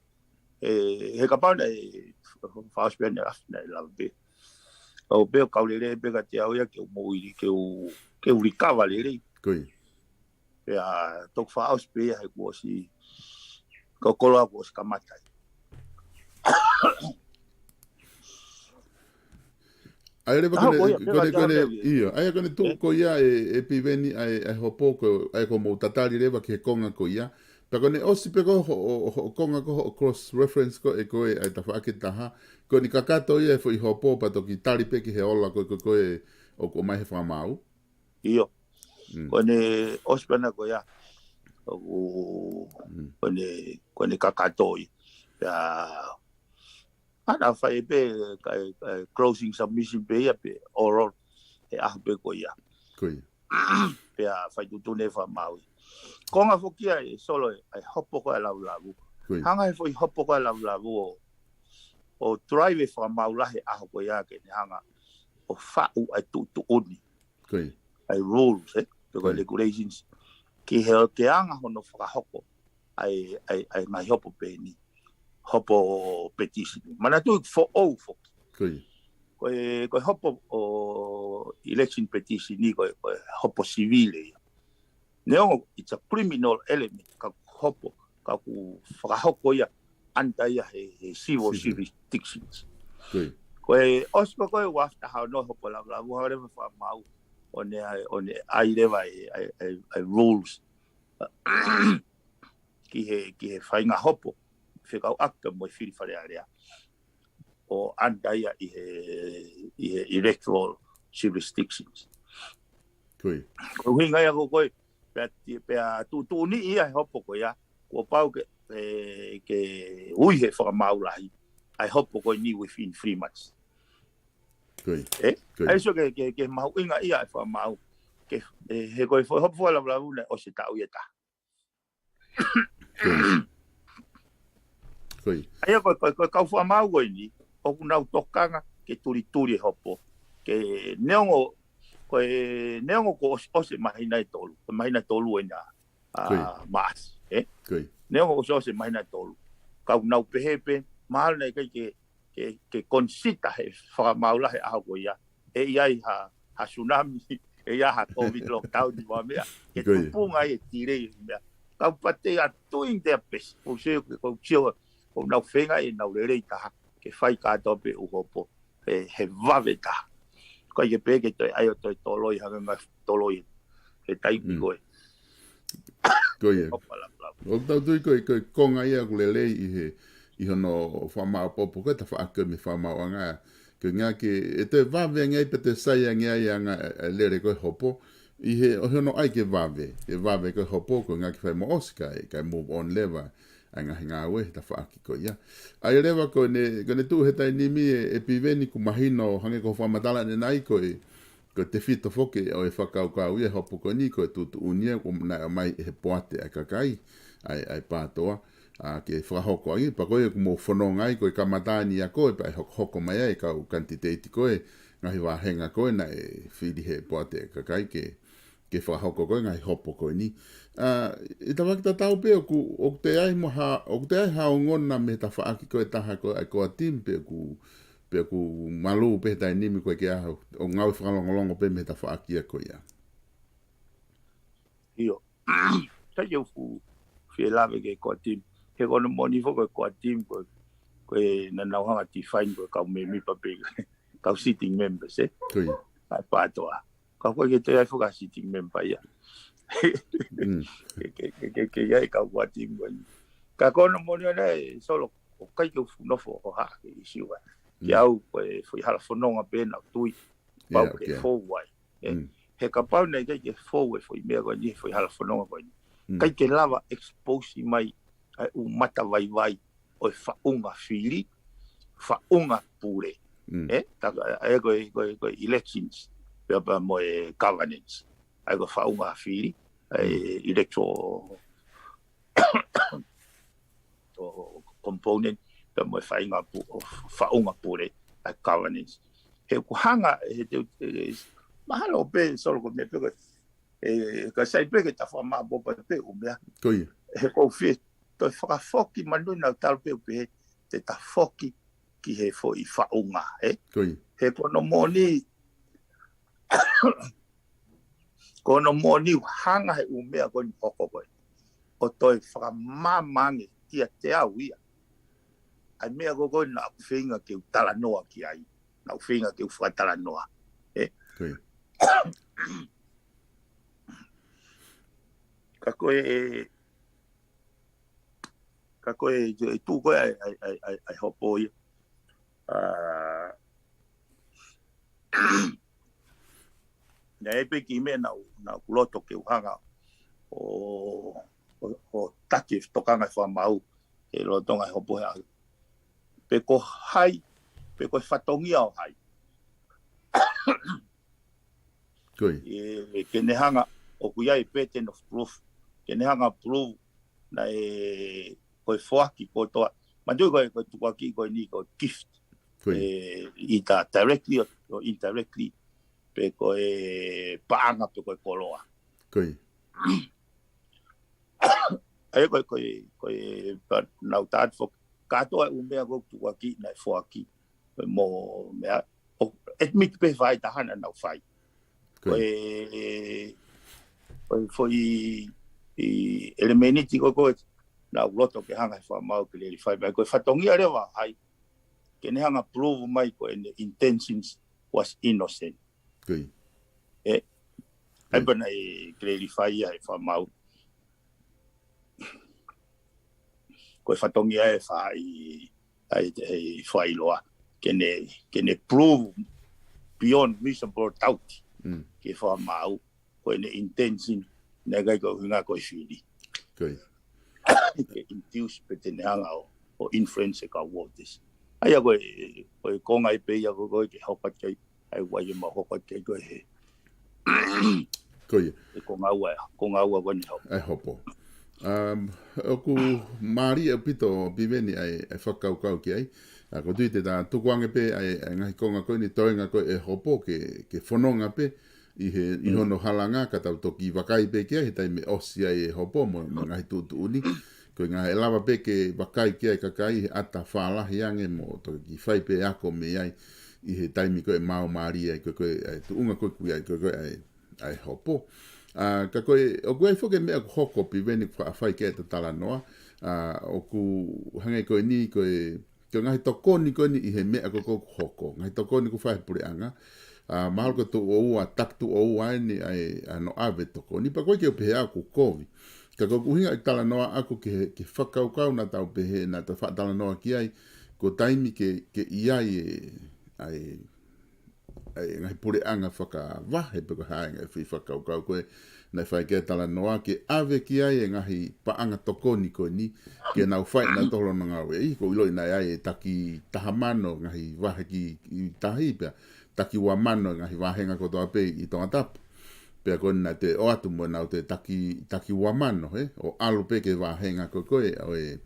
E, he kapau naʻe, fakaʻosi pē ʻaneafi naʻe lava pē. Ka ko e pehē ʻoku kau lelei ai pē kiate au ia ke u moʻui, ke u, ke u likava lelei. Pea toki fakaʻosi pē ia he kuo ʻosi, ko e koloa kuo ʻosi kamata ai. ʻA ia leva ko ʻene, ko ʻene, ko ʻene, ʻio, ʻa ia ko ʻene tuʻu ko ia e, e Piveni ʻa e, ʻa e hopo ko, ʻa ia ko hoʻomou tatali leva ki he konga ko ia. Pea ko ʻene ʻosi pē ko hoʻo, hoʻo, hoʻo konga ko hoʻo cross reference ko ē ko ē ʻa e tafaʻaki ʻe taha. Ko ʻene kakato ia e foʻi hopo pea toki tali pē ki he ola ko, ko, ko ē ʻoku ʻomai he fakamaau. ʻIo. Ko ʻene ʻosi pē ʻana ko ia. ʻOku, ko ʻene, ko ʻene kakato ia. Pea, ʻana fai pē, ka, ka closing submission pē ia pē, oral, he ʻaho pē ko ia. Pea fai tuʻutuʻuni e fakamaau ia. Konga foki ia e Solo e, ʻa e hopo ko ē ʻa Lavulavu. Hanga he foʻi hopo ko ē ʻa Lavulavu ʻo, ʻo drive e fakamaau lahi he ʻaho ko ia ke ne hanga ʻo faʻu ʻa e tuʻutuʻuni. ʻA e rules, e, pe ko e regulations. Ki he, ke anga hono fakahoko ʻa e, ʻa e, ʻa e ngaahi hopo pehē ni. Hopo petition. Manatuʻi foʻou foki. Ko e, ko e hopo ʻo election petition ni ko e, ko e hopo sivile ia. Neongo, it's a criminal element, ka ʻoku hopo, ka ʻoku fakahoko ia, under ia he, he civil jurisdictions. Ko e ʻosi ko ē ʻoku after hao no hopo Lavulavu, hao leva fakamaau, ʻo ne ʻai, ʻo ne ʻai leva e, e, e, e rules. Ki he, ki he faʻahinga hopo, fekauʻaki mo e fili Fale Alea. ʻO under ia ʻi he, ʻi he electoral jurisdictions. Ko e ʻuhinga ia ko ē, pea, pea tuʻutuʻuni ia he hopo ko ia, kuo pau ke, e, ke ui he fakamaau lahi, ʻa e hopo ko eni within three months. E? ʻA ia so ke, ke, ke mahuʻinga ia e fakamaau, ke, e, he ko e fo-, hopo Lavulavu naʻe ʻosi e taʻu ia ʻe taha. ʻA ia ko, ko, ko e kau fakamaau ko eni, ʻoku nau tokanga ke tulituli e hopo. Ke neongo, ko e neongo kuo ʻosi, ʻosi e māhina ʻe tolu, ko e māhina ʻe tolu ena, a, Maʻasi, e? Neongo ʻosi, ʻosi e māhina ʻe tolu. Ka ʻoku nau pehē pē, mahalo naʻe ʻikai ke ke, ke consider he fakamaau lahi he ʻaho ko ia. ʻE ʻi ai ha, ha tsunami, ʻe ʻi ai ha COVID lockdown ni mo e meʻa. Ke tupunga ai e delay meʻa. Kau pate are doing their best. ʻOku ou sio, ʻoku ou sio, ʻoku nau feinga ʻenau lelei taha. Ke fai kātoa pē ʻū hopo. He, he vave taha. Ko ia ke pehē ke toe ʻai ʻo toe toloi, hanga ngaahi toloi. He taimi ko ē. Ko ia. ʻOku tau tui ko e, ko e konga ia ʻoku lelei ʻi he, ʻi hono fakamaʻopoʻopo ko e tafaʻaki mei he fakamaauʻanga. Ko e ʻuhinga ke, ʻe toe vave ange ai pe toe sai ange ai ʻa e anga e, e lele ko e hopo. ʻI he, ʻo hono ʻai ke vave, ke vave ko e hopo, ko e ʻuhinga ke fai mo ʻosi kae, kae move on leva. ʻA e ngaahi ngāue he tafaʻaki ko ia. ʻA ia leva ko ʻene, ko ʻene tuʻu he taimi ni e, e Piveni ʻoku mahino hangē ko hoʻo fakamatala ʻanenai ko e, ko e tefito foki ʻo e fakakaukau ia he hopo ko eni ko e tuʻutuʻuni ia ʻoku naʻe ʻomai ʻe he poate ʻa e kakai, ʻa e, ʻa e PATOA, ʻa, ke fakahoko ai, pea ko ia ʻoku mou fononga ai ko e kamata eni ia ko e pea ʻe hokohoko mai ai e kau kanititeiti ko ē, ngaahi vāhenga ko ē naʻe fili he poate kakai ke, ke fakahoko ko ē ngaahi hopo ko eni. ʻA, ʻi he tafaʻaki tatau pē ʻoku, ʻoku toe ʻi ai mo ha, ʻoku toe ʻi ai ha ongona mei he tafaʻaki ko ē taha ko ē ʻa e core team pe ʻoku, pe ʻoku malū pē he taimi ni ko ē ke ʻaho, ʻo ngāue fakalongolongo pē mei he tafaʻaki ia ko ia. ʻIo. Sai ʻoku fie lave ki he core team. He ko hono moʻoni foki ko e core team ko, ko e naʻa nau hanga define ko e kau mēmipa pē, kau sitting members, ē? Ko ia. ʻA e PATOA. Ka ko e ke te ai foki ʻa sitting member ia. Mm. Ke, ke, ke, ke, ke ai kau core team ko eni. Ka ko hono moʻoni ʻona ē, Solo, ʻoku ʻikai ke u fuʻu nofo ʻo haʻa ki he ʻisiū ē. Ke Mm. au ko e foʻi hala fononga pē naʻa ku tui. Pau Yeah, ke okay. fou ai. ʻE, Mm. he kapau naʻe ʻikai ke fou e foʻi meʻa ko eni, foʻi hala fononga ko eni. Mm. ʻIkai ke lava expose mai ʻa e ʻū matavaivai ʻo e faʻunga fili, faʻunga pule. Mm. ʻE, ta, ʻa e ko e, ko e, ko e elections, pea pea mo e governance. ʻA e ko e faʻunga fili, ʻa e Mm. electoral ʻo, ʻo component, pea mo e faʻunga pu-, ʻo faʻunga pule, ʻa e governance. He ʻoku hanga, he te, e, mahalo pē Solo ko e meʻa pē ko e, e, ka sai pē ke ta fakamāpopo pē ʻū meʻa. Ko ia. He ʻoku ou fie, toe fakafoki manui naʻa ku talu pē ʻo pehē, te ta foki ki he foʻi faʻunga, ē? Ko ia. He ko hono moʻoni, ko hono moʻoni ʻoku hanga he ʻū meʻa ko eni hoko ko ē ʻo toe fakamāmā ange kiate au ia. ʻA e meʻa ko ē ko ē naʻa ku feinga ke u talanoa ki ai. Naʻa ku feinga ke u fakatalanoa. Ē? Ko ia. Ka ko e, ka ko e, e tuʻu ko ē ʻa e, ʻa e, ʻa e, ʻa e, ʻa e hopo ia. ʻA, naʻe ʻi ai pē kiʻi meʻa naʻa ku, naʻa ku loto ke u hanga ʻo, ʻo, ʻo taki e tokanga e fakamaau he lolotonga e hopo he ʻaho. Pe ko hai, pe ko e fatongia ʻo hai. Ko ia. ʻE, ke ne hanga, ʻoku ʻi ai e burden of proof. Ke ne hanga prove naʻe ko e foaki kotoa. Manatuʻi ko e, ko e tukuakiʻi ko eni ko e gift. Ko ia. ʻE, either directly or, or indirectly. Pe ko e paʻanga, pe ko e koloa. Ko ia. ʻA ia ko e, ko e, ko e, pa-, naʻa ku tala foki. Kātoa e ʻū meʻa ko ē tukuakiʻi naʻe foaki. Ko e mo meʻa, ʻo admit pē fai tahana naʻa ku fai. Ko Ko ia. e, ko e foʻi, ʻi ʻelemēniti ko ē ko ē naʻa ku loto ke hanga he fakamaau ke lelei fai mai. Ko e fatongia leva hai, ke ne hanga prove mai ko ʻene intentions was innocent. Ko ia. ʻE, Ko ia. ʻai pē naʻe clarify ia he fakamaau. Ko e fatongia e fai, ʻai, ʻai fai loa. Ke ne, ke ne prove beyond reasonable doubt. Mm. Ke fakamaau, ko ʻene intention, naʻe ʻikai ko e ʻuhinga ko e fili. Ko ia. Ke induce pe te ne hanga ʻo, ʻo influence e kau voters. ʻA ia ko e, ko e konga ʻi pē ia ko ē ko ē ke hoko atu ki ai, ʻa e ʻuhinga ia mau hoko atu ki ai ko ē he. Ko ia. E konga ua, konga ua ko eni hopo. ʻA e hopo. Um, ʻoku mālie ʻaupito Piveni ʻa e, ʻa e fakakaukau ki ai. ʻA, ʻoku ou tui te ta tukuange pē ʻa e, ʻa e ngaahi konga ko eni toenga ko ē e hopo ke, ke fononga pē ʻi he, ʻi Mm. hono halanga ka tau toki vakai pē ki ai he taimi ʻosi ai e hopo mo, mo e ngaahi tuʻutuʻuni. Ko e ngaahi ʻe lava pē ke vakai ki ai kakai he ʻata fālahi ange mo toki fai pē ako mei ai ʻi he taimi ko ē mau mālie ai ko ē ko ē ʻa e tuʻunga ko ē ʻoku ʻi ai ko ē ko ē ʻa e, ʻa e hopo. ʻA, ka ko e, ʻoku ʻi ai foki e meʻa ʻoku hoko Piveni ʻoku faʻa fai ki ai ʻeta talanoa. ʻA, ʻoku hangē ko eni ko e, ko e ngaahi tokoni ko eni ʻi he meʻa ko ē ʻoku hoko. Ngaahi tokoni ʻoku fai he puleʻanga. ʻA, mahalo ko e tuʻo ua, taki tuʻo ua eni ʻa e, ʻa hono ʻave tokoni. Pea ʻoku ʻikai ke u pehē ʻoku kovi. Ka ko ʻeku ʻuhinga ʻi he talanoa ʻaku ki he, ki he fakakaukau naʻa tau pehē, naʻa tau faʻa talanoa ki ai, ko e taimi ke, ke ʻi ai e, ʻa e, ʻa e ngaahi puleʻanga fakavahe pe ko e hā e ngaahi foʻi fakakaukau ko ē naʻe fai ki ai e talanoa ke ʻave ki ai e ngaahi paʻanga tokoni ko eni ke nau fai ʻenautolu hono ngāue. ʻI, ʻoku ou ʻiloʻi naʻe ʻi ai e taki taha mano ngaahi vahe ki, ki tahi pea taki ua mano ngaahi vāhenga kotoa pē ʻi Tongatapu. Pea ko eni naʻe toe ʻoatu mo ʻenau toe taki, taki ua mano, he? ʻO ʻalu pē ki he vāhenga ko ē ko ē, ʻo e,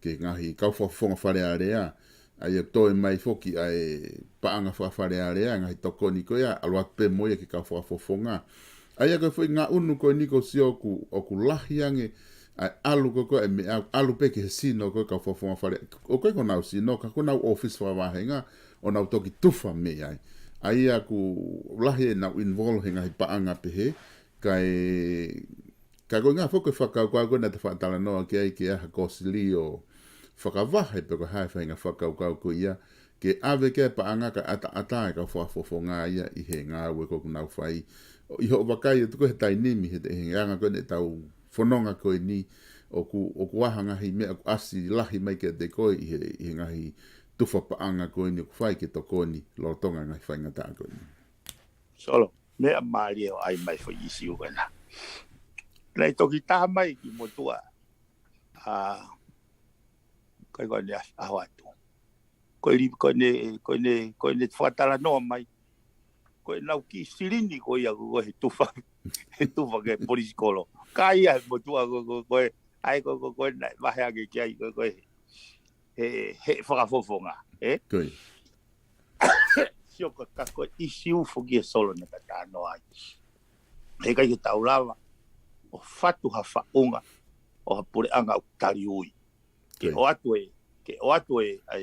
ki he ngaahi kau fakafofonga Fale Alea, ʻA ia toe mai foki ʻa e paʻanga fakafalealea, ngaahi tokoni ko ia, ʻalu atu pē mo ia ki he kau fakafofonga. ʻA ia ko e foʻi ngaʻunu ko eni ʻoku ou sio ʻoku, ʻoku lahi ange, ʻa e ʻalu ko ē ko ē, ʻa e meʻa, ʻalu pē ki he sino ko ē kau fakafofonga fale, ʻoku ʻikai ko honau sino, ka ko honau ʻōfisi fakavahenga, ʻo nau toki tufa mei ai. ʻA ia ʻoku lahi ʻenau involve he ngaahi paʻanga pehē, ka e, ka ko e ʻuhinga foki e fakakaukau ko ē naʻa ta fakatalanoa ki ai ke ʻai ha kosilio fakavahe pe ko e hā e faʻahinga fakakaukau ko ia, ke ʻave ki ai e paʻanga kae ʻataʻatā e kau fakafofonga ia ʻi he ngāue ko ē ʻoku nau fai. ʻI hoʻo vakai atu ko ē he taimi ni, he, he anga ko ē ʻetau fononga ko eni, ʻoku, ʻoku ʻi ai ha ngaahi meʻa ʻoku ʻasi lahi mai kiate koe ʻi he, ʻi he ngaahi tufa paʻanga ko eni ʻoku fai ke tokoni lolotonga e ngaahi faingataʻa ko eni. Solo, meʻa mālie ʻo ʻai mai e foʻi ʻīsiu ko ena. Naʻe toki tā mai ki motuʻa, ʻa, kai ko eni ʻaho atu. Ko e li-, ko eni, ko eni, ko eni fakatalanoa mai. Ko ʻenau kiʻi silini ko ia ko ē he tufa, he tufa ki he police kolo. Ka ʻi ai e motuʻa ko ē, ko ē, ʻa ia ko ē, ko ē, ko ē, naʻe vahe ange ki ai ko ē, ko ē, he, he fakafofonga, ē? Ko ia. Sio ka, ka ko e ʻīsiu foki ē Solo naʻa ta talanoa ai. He ʻikai ke tau lava ʻo fatu ha faʻunga ʻo ha puleʻanga ʻoku taliui. Ke Ko ia. ʻoatu e, ke ʻoatu e, ʻa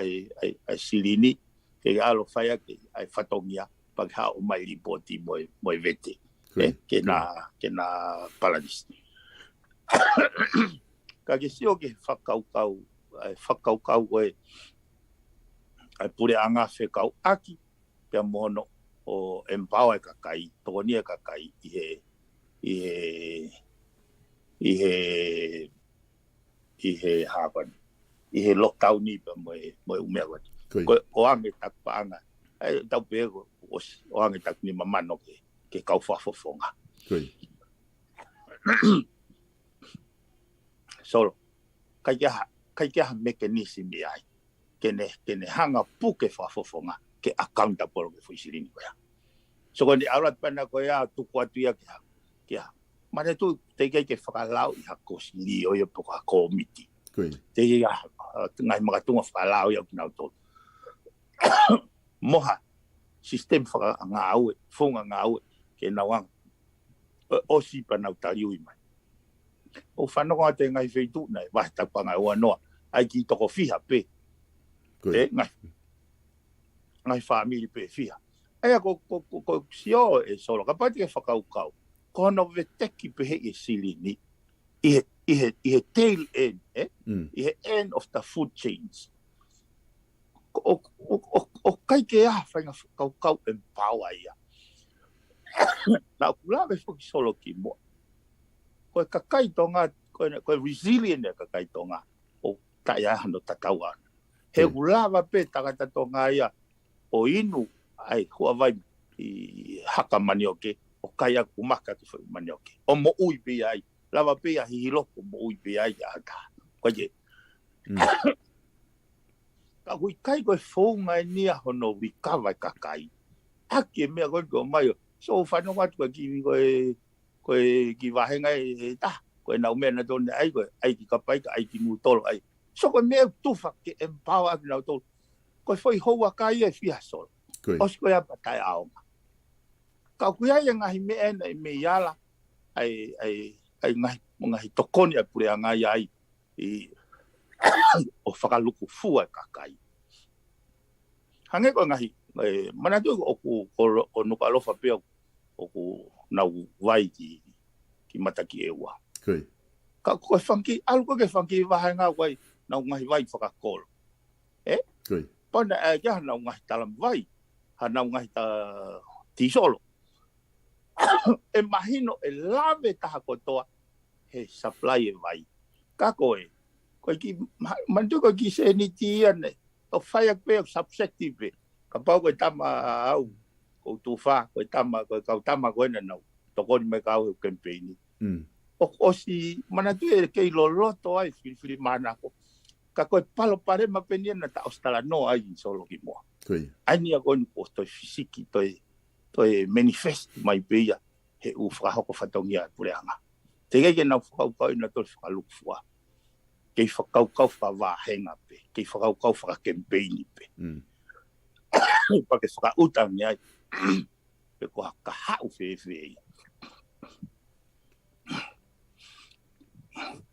e, ʻa e silini, ke ʻalu ʻo fai ʻaki ʻa e fatongia, pea ke haʻu ʻo ʻomai lipooti mo e, mo e vete. Ko ia. Ē, ke Ko ia. na, ke na palanisi. Ka ke sio ki he fakakaukau, ʻa e fakakaukau ko ē, ʻa e puleʻanga fekauʻaki, pea mo hono ʻo empower e kakai, tokoni e kakai ʻi he, ʻi he, ʻi he, ʻi he hapani, ʻi he lockdown ni pea mo e, mo e ʻū meʻa ko eni. Ko ia. Ko e ʻoange taku paʻanga, ʻa e tau pehē ko ʻosi, ʻoange taku nima mano ki he, ki he kau fakafofonga. Ko ia. Solo, ʻikai ke ʻi ai ha, ʻikai ke ʻi ai ha mekenisimi ai. Ke ne, ke ne hanga ʻo puke e fakafofonga, ke accountable ki he foʻi silini ko ia. So ko eni ʻalu atu pē ena ko ia, tuku atu ia ki ha, ki ha. Manatuʻi, teʻeki ai ke fakalao ʻi ha kosilio ia pe ko ha kōmiti. Ko ia. Teʻeki ai ha, ha, ngaahi makatuʻunga fakalao ia ʻo kinautolu. Mo ha, system fakangāue, founga ngāue, ke nau anga ʻo, ʻosi pea nau taliui mai. ʻOku fanongo atu e ngaahi feituʻu naʻe vahe tapu ʻa e ngaahi ua noa, ʻa e kiʻi toko fiha pē. Ko ia. Ē, ngaahi, ngaahi fāmili pē fiha. ʻA ia ko, ko, ko, ko sio ē Solo, kapau te ke fakakaukau. Ko hono veteki pehē ʻi he silini, ʻi he, ʻi he, ʻi he tail end, ē? Mm. ʻI he end of the food chains. ʻO, ʻo, ʻo, ʻo ʻikai ke ʻi ai ha faʻahinga fakakaukau empower ia. Naʻa ku lave foki Solo kimuʻa. Ko e kakai Tonga, ko e, ko e resilient e kakai Tonga. ʻOku taʻe ʻi ai hano tatau ʻana. He Mm. ʻoku lava pē tangata Tonga ia ʻo inu ʻa e huʻavai ʻi haka manioke, ʻo kai ʻaki ʻo maka ʻaki e foʻi manioke. ʻO moʻui pē ia ai. Lava pē ia ʻo hihiloko moʻui pē ia ai ʻa ha taha. Ko ia. Mm. Ka ʻoku ʻikai ko e founga eni ia hono recover e kakai. ʻAki e meʻa ko ē ʻoku ʻomai ʻo. So fanongo atu ko e kiʻi, ko e, ko e kiʻi vāhenga ʻe, ʻe taha. Ko ʻenau meʻa naʻa nau ʻai ko e, ʻai ki kapai ka ʻai ki Nūtolo ʻai. So ko e meʻa ʻoku tufa ke empower ʻaki nautolu. Ko e foʻi houa kai ʻe fiha Solo. Ko ia. ʻOsi ko ia pea taʻeʻaonga. Ka ʻoku ʻi ai e ngaahi meʻa ena ʻe mei ala, ʻa e, ʻa e, ʻa e ngaahi, ngaahi tokoni ʻa e puleʻanga ia ai, ʻi, ʻo fakalukufua e kakai. Hangē ko e ngaahi, ē, manatuʻi ʻoku, ko lo-, ko Nukuʻalofa pē ʻoku, ʻoku nau vai ki, ki Matakiʻeua. Ko ia. Ka ko e fanga kiʻi, ʻalu ko ē ki he fanga kiʻi vāhenga ʻoku ʻi ai, nau ngaahi vai fakakolo. Ē? Ko ia. Pea naʻe ʻi ai hanau ngaahi talamai vai, hanau ngaahi ta-, tīsolo. ʻE mahino ʻe lave taha kotoa he supply e vai. Ka ko e, ko e kiʻi, ma-, manatuʻi ko e kiʻi sēniti ia ʻe, ʻoku fai ʻaki pē ʻoku subjective pē. Kapau ko e tama au, ko u tufa, ko e tama, ko e kau tama ko ena naʻa nau tokoni mai kia au he kemipeini. Mm. ʻOku ʻosi manatuʻi ʻe kei loloto ai filifilimānako. Ka ko e palopalema pē eni ia naʻa ta ʻosi talanoa ai Solo kimuʻa. Ko ia. ʻA eni ia ko eni kuo toe fisiki, toe, toe manifest mai pē ia he ʻū fakahoko fatongia ʻa e puleʻanga. Teʻeki ai ke nau fakakaukau ʻe nautolu fakalukufua. kei fakakaukau fakavāhenga pē, kei fakakaukau fakakemipeini pē. Mm. Pea ke fakaʻuta ange ai pe ko ha kahaʻu fēfē ia.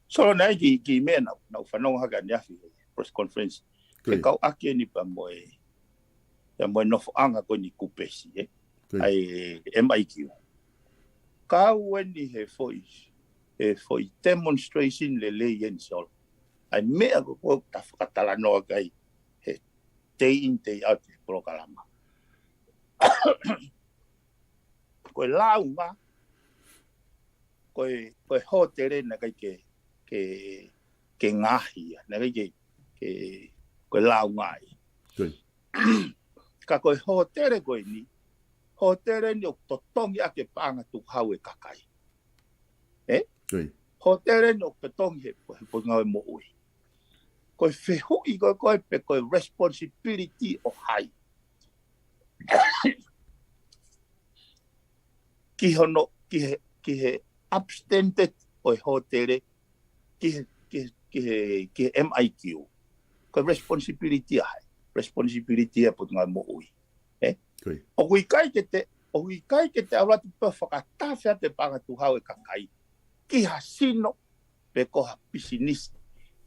Solo, naʻe ʻi ai e kiʻi meʻa naʻa ku fanongo hake ʻaneafi he press conference. Ke Ko ia. Kau ʻaki eni pea mo e, pea mo e nofoʻanga ko eni Kupesi, ē? Ko ia. ʻA e M I Q. Kau eni he foʻi, he foʻi demonstration lelei eni, Solo. ʻA e meʻa ko ē ʻoku ta fakatalanoa ki ai he day in, day out he polokalama. Ko e lāunga, ko e, ko e hōtele naʻe ʻikai ke, ke, ke ngaahi ia, naʻe ʻikai ke, ke, ko e lāunga ia. Ko ia. Ka ko e hōtele ko eni, hōtele eni ʻoku totongi ʻaki e paʻanga tukuhau e kakai. Ko ia. Hōtele eni ʻoku totongi he, he potungāue moʻui. Ko e fehuʻi ko ē, ko e pe ko e responsibility ʻo hai ki hono, ki he, ki he upstandard ʻo e hōtele, ki he, ki he, ki he, ki he M I Q. Ko e responsibility ʻa hai? Responsibility ʻa e potungāue moʻui. Ē? Ko ia. ʻOku ʻikai ke te, ʻoku ʻikai ke te ʻalu atu pē ʻo fakatafe atu e paʻanga tukuhau e kakai ki ha sino pe ko ha pisinisi,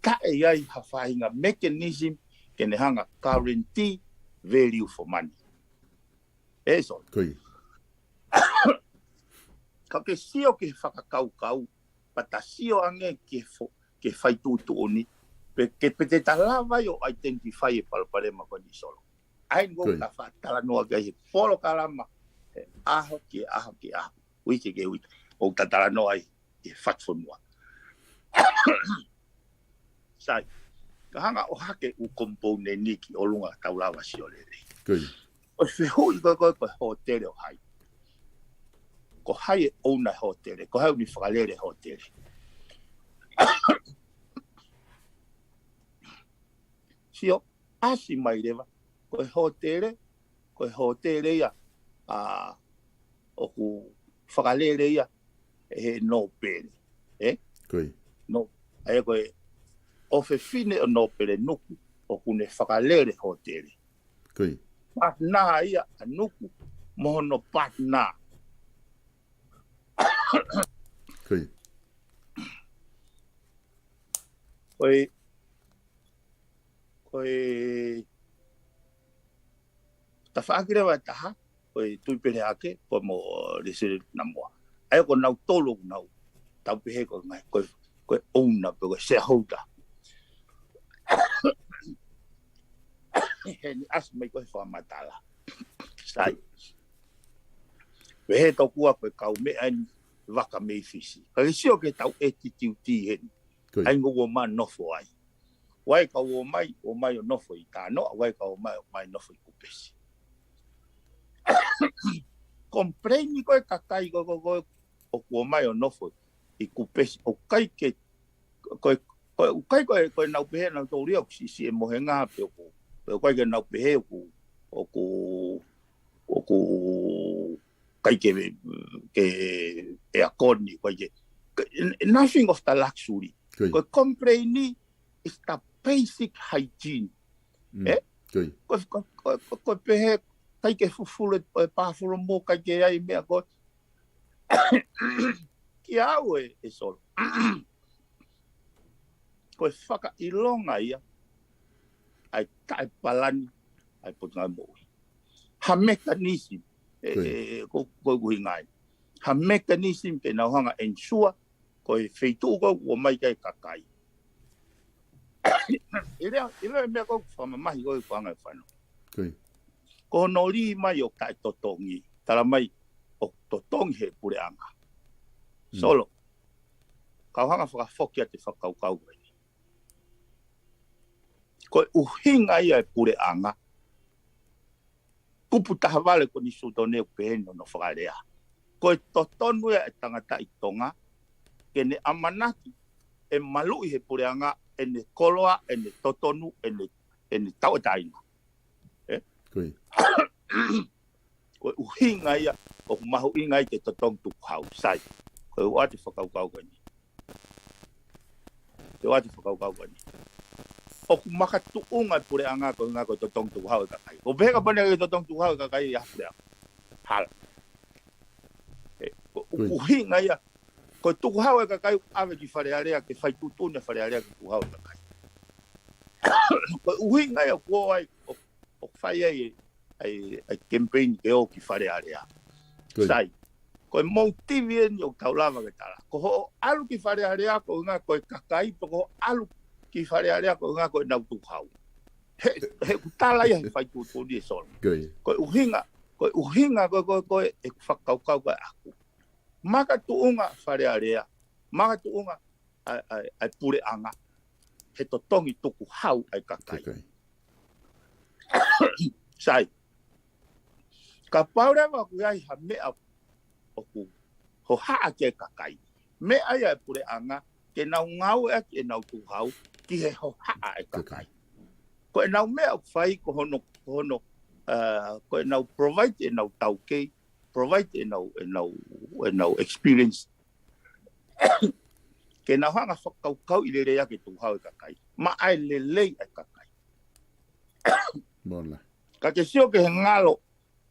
taʻe ʻi ai ha faʻahinga mechanism ke ne hanga guarantee value for money. Ē, Solo. Ko ia. Ka ke sio ki he fakakaukau, pea ta sio ange ki he fo-, ki he fai tuʻutuʻuni, pe ke, pe te ta lava ai ʻo identify e palopalema ko eni, Solo. ʻA ia ko ē Ko ia. ʻoku ta fakatalanoa ki ai he polokalama, he ʻaho ki he ʻaho ki he ʻaho, uike ki he uike, ʻoku ta talanoa ai he fatu fonua. Sai, ka hanga ʻo ʻohake e ʻū component ni ki ʻolunga ka tau lava sio lelei. Ko ia. Ko e fehuʻi ko ē, ko e, ko e hōtele ʻo hai? Ko hai e ʻouna e hōtele? Ko hai ʻoku ne fakalele e hōtele? Sio, ʻasi mai leva, ko e hōtele, ko e hōtele ia, ʻa, ʻoku fakalele ia ʻe he nōpele, ē? Ko ia. No, ʻa ia ko e ʻofefine ʻo Nōpele Nuku, ʻoku ne fakalele hōtele. Ko ia. Partner ia ʻa Nuku mo hono partner. Ko ia. Ko e, ko e tafaʻaki leva ʻe taha, ko e Tuʻipelehake, pea mo Lesieli Namoa. ʻA ia ko nautolu ʻoku nau tau pehē ko e ngaahi, ko e, ko e owner, pe ko e shareholder. Heni ʻasi mai ko e fakamatala. Sai. Pehē tokua ko e kaumeʻa eni vaka mei Fisi. Ka ke sio ki heʻetau attitude heni. Ko ia. ʻA ia ʻoku ō mai ʻo nofo ai. ʻOku ʻikai ke ō mai, ō mai ʻo nofo ʻi Tānoʻa, ʻoku ʻikai ke ō mai, ō mai ʻo nofo ʻi Kupesi. Complain ko ē kakai ko, ko, ko, ʻoku ō mai ʻo nofo ʻi Kupesi, ʻoku ʻikai ke, ko e, ko e, ʻoku ʻikai ko e, ko e nau pehē nautolu ia ʻoku siʻisiʻi e mohenga pe ʻoku, pe ʻoku ʻikai ke nau pehē ʻoku, ʻoku, ʻoku ʻikai ke, ke ʻeakoni, ʻoku ʻikai ke, ke, nothing of the luxury. Ko ia. Ko e complain is the basic hygiene. Mm. Ē? Ko ia. Ko, ko, ko, ko, ko e pehē, ʻikai ke fufulu e, e pāfulu mo ʻikai ke ʻi ai meʻa ko. Kiate au ē, ē Solo. Ko e fakaʻilonga ia ʻa e taʻepalani ʻa e potungāue moʻui. Ha mechanism, ē, Ko ia. ē, ko, ko e ʻuhinga ia. Ha mechanism ke nau hanga ʻo ensure ko e feituʻu ko ē ʻoku ō mai ki ai e kakai. ʻI he lea, ʻi he lea e meʻa ko ē ʻoku fakamamahi ko ē ʻoku hanga ʻo fano. Ko ia. Ko hono lī mai ʻo taʻetotongi, tala mai ʻoku totongi he puleʻanga. Mm. Solo, kau hanga ʻo fakafoki atu e fakakaukau ko eni. Ko e ʻuhinga ia e puleʻanga, kupu taha vale ko eni Sutone ʻoku pehē ni hono fakalea. Ko e totonu ia e tangata ʻi Tonga ke ne ʻamanaki ʻe maluʻi he puleʻanga ʻene koloa, ʻene totonu, ʻene, ʻene tauʻatāina. Ko ia. Ko e ʻuhinga ia ʻoku mahuʻinga ai ke totongi tukuhau, sai. Ko e ʻoatu e fakakaukau ko eni. Ko ʻoatu e fakakaukau ko eni. ʻOku makatuʻunga e puleʻanga ko e ʻuhinga ko e totongi tukuhau e kakai. ʻOku pehē kapau naʻe ʻikai totongi tukuhau e kakai ia ha puleʻanga. Hala. ʻE, ko e ʻuhinga ia. Ko e tukuhau e kakai ʻave ki Fale Alea ke fai tuʻutuʻuni e Fale Alea ke tukuhau e kakai. Ko e ʻuhinga ia ʻoku ʻai, ʻo, ʻo fai ai e, ai, ai campaign ke ō ki Fale Alea. Sai. Ko e motive eni ʻoku tau lava ke tala. Ko hoʻo ʻalu ki Fale Alea ko e ʻuhinga ko e kakai, pe ko hoʻo ʻalu ki Fale Alea ko e ʻuhinga ko ʻenau tukuhau. He, he ʻoku tala ia he fai tuʻutuʻuni e Solo. Ko e ʻuhinga, ko e ʻuhinga ko e, ko e, ko e, ʻeku fakakaukau ko e ʻaku. Makatuʻunga Fale Alea, makatuʻunga ʻa, ʻa, ʻa e puleʻanga, he totongi tukuhau ʻa e kakai. Sai. Kapau leva ʻoku ʻi ai ha meʻa ʻoku hohaʻa ki ai e kakai. Meʻa ia e puleʻanga, ke nau ngāueʻaki ʻenau tukuhau, ki he hohaʻa e kakai. Ko ʻenau meʻa ʻoku fai ko hono, ko hono, ā, ko ʻenau provide ʻenau taukei, provide ʻenau, ʻenau, ʻenau experience. Ke nau hanga fakakaukauʻi lelei ʻaki e tukuhau e kakai. Maʻa e lelei e kakai. Ka ke sio ki he ngalo,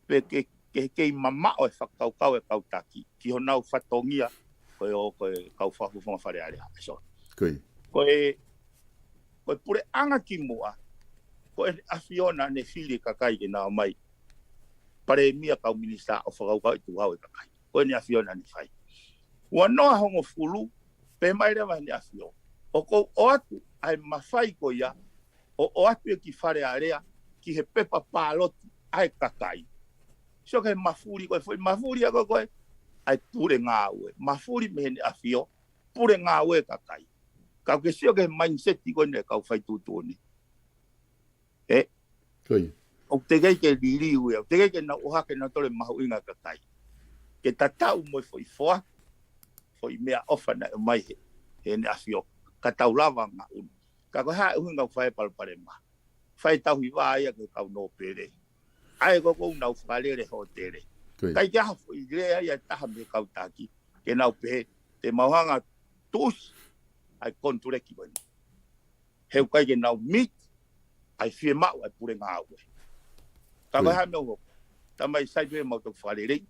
pe ke, ke, kei mamaʻo e fakakaukau e kau taki, ki honau fatongia, ko e ʻo, ko e kau fakafofonga Fale Alea, e Solo. Ko e, ko e puleʻanga kimuʻa, ko ʻEne ʻAfio naʻa ne fili e kakai ke nau ō mai, palēmia kau minisitā ʻo fakakaukauʻi e tukuhau e kakai. Ko ʻEne ʻAfio naʻa ne fai. Ua noa hongofulu, pehē mai leva ʻEne ʻAfio. ʻOku ou ʻoatu ʻa e mafai ko ia, ʻo ʻoatu ia ki Fale Alea, ki he pepa pāloti ʻa e kakai. Sio ki he mafuli ko e foʻi mafuli ʻa ko e ko e, ʻa e pule ngāue. Mafuli mei heʻene ʻAfio, pule ngāue kakai. Ka ke sio ki he mindset ko eni e kau fai tuʻutuʻuni. ʻE? ʻOku teʻeki ke liliu ia, ʻoku teʻeki ke nau ʻohake nautolu e mahuʻinga e kakai. Ke tatau mo e foʻi foa, foʻi meʻaʻofa naʻe ʻomai he, heʻene ʻAfio, ka tau lava ngaʻunu. Ka ko e hā e ʻuhinga ʻoku fai e palopalema. Fai tauhi vā ia ki he kau nōpele. ʻA ē ko ē ʻoku nau fakalele hōtele. ʻIkai ke ʻi ai ha foʻi lea ia ʻe taha mei he kau taki, ke nau pehē, te mau hanga tuʻusi ʻa e konituleki ko eni. He ʻoku ʻikai ke nau meet ʻa e fiemaʻu ʻa e pule ngāue. Ka ko e hā e meʻa ʻoku hoko. Talamai sai pē mau toki fakalelei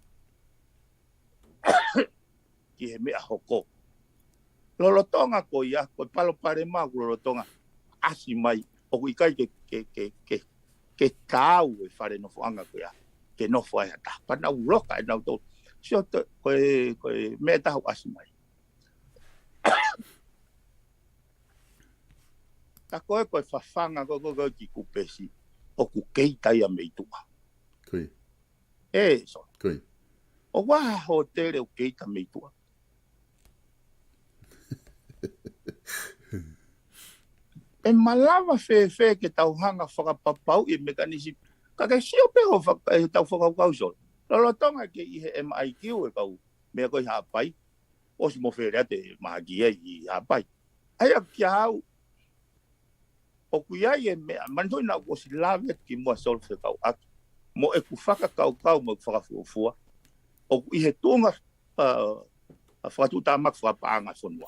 ki he meʻa hoko. Lolotonga ko ia, ko e palopalema ʻoku lolotonga ʻasi mai, ʻoku ʻikai ke, ke, ke, ke, ke taau e fale nofoʻanga ko ia, ke nofo ai ha taha. Pea nau loka ʻe nautolu. Sio to, ko e, ko e meʻa ʻe taha ʻoku ʻasi mai. Ka ko e, ko e fafanga, ko e, ko e, ko e ki Kupesi, ʻoku keita ia mei tuʻa. ʻE, Solo. ʻOku ʻi ai ha hōtele ʻoku keita mei tuʻa. ʻE malava fēfē ke tau hanga fakapapauʻi e mekanisi. Ka ke sio pē ho faka-, e tau fakakaukau Solo. Lolotonga ke ʻi he M I Q e kau meʻa ko ē ʻi Haʻapai. ʻOsi mo fele atu e mahaki ia ʻi Haʻapai. ʻA ia kia au, ʻoku ʻi ai e meʻa, manatuʻi naʻa ku ʻosi lave atu kimuʻa Solo fekauʻaki mo ʻeku fakakaukau mo ʻeku fakafuofua. ʻOku ʻi he tuʻunga, ā, ʻa e fakatuʻutāmaki fakapaʻanga e fonua.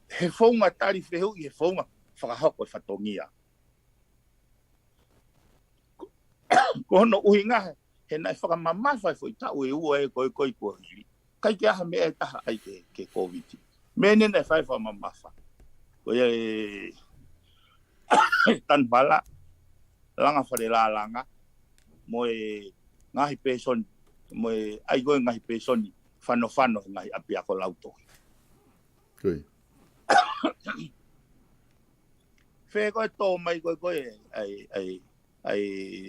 He founga tali fehuʻi, he founga fakahoko e fatongia. Ko hono ʻuhinga he, he naʻe fakamamafa e foʻi taʻu ʻe ua ʻe ko e ko e kuo hili. ʻIkai ke ʻi ai ha meʻa ʻe taha ai ke, ke Kōviti. Meʻa eni naʻe fai fakamamafa. Ko ia e tanipala, langa fale lālanga, mo e ngaahi pēsoni, mo e ʻai ko e ngaahi pēsoni, fanofano he ngaahi ʻapiako lautohi. Fē ko e tō mai ko e ko e, ʻai, ʻai, ʻai,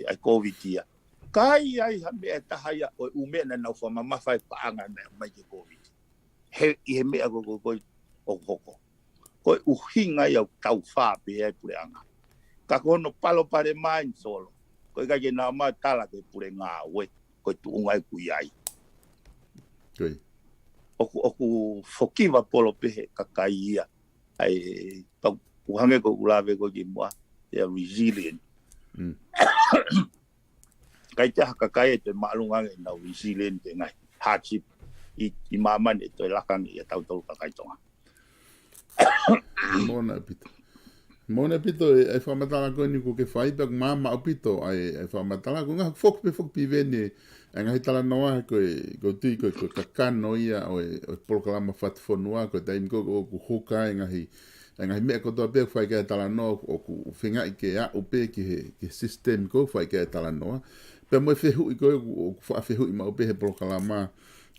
ʻai Kōviti ia. Ka ʻi ai ha meʻa ʻe taha ia ʻo e ʻū meʻa naʻa nau fakamamafa e paʻanga naʻe mai ke Kōviti. He, ʻi he meʻa ko e ko e ko e ʻoku hoko. Ko e ʻuhinga ia ʻoku tau fā pē ai puleʻanga. Ka ko hono palopalema eni Solo. Ko e ʻikai ke nau ō mai ʻo tala ki he pule ngāue. Ko e tuʻunga ʻoku ʻi ai. ʻOku, ʻoku fokiva polo pē he kakai ia. ʻAi, tau, ʻoku hangē ko ʻeku lave ko ē kimuʻa, they are resilient. ʻIkai ke ʻi ai ha kakai ʻe toe māʻolunga ange ʻenau resilient ki he ngaahi hardship ʻi, ʻi māmani ʻe toe laka ange ʻia tautolu kakai Tonga. Moʻoni ʻaupito. Moʻoni ʻaupito e, e fakamatala ko eni kuo ke fai pea ʻoku maama ʻaupito ʻa e, e fakamatala ko e ngaahi foki pē foki Piveni ʻa e ngaahi talanoa ko e, ko e tui ko e, ko e kakano ia ʻo e, ʻo e polokalama Fatufonua ko e taimi ko ē ʻoku huka e ngaahi, e ngaahi meʻa kotoa pē ʻoku fai ki ai e talanoa ʻoku feingaʻi ke aʻu pē ki he, ki he sisitemi ko ē ʻoku fai ki ai e talanoa. Pea mo e fehuʻi ko ē ʻoku, ʻoku faʻa fehuʻi maʻu pē he polokalama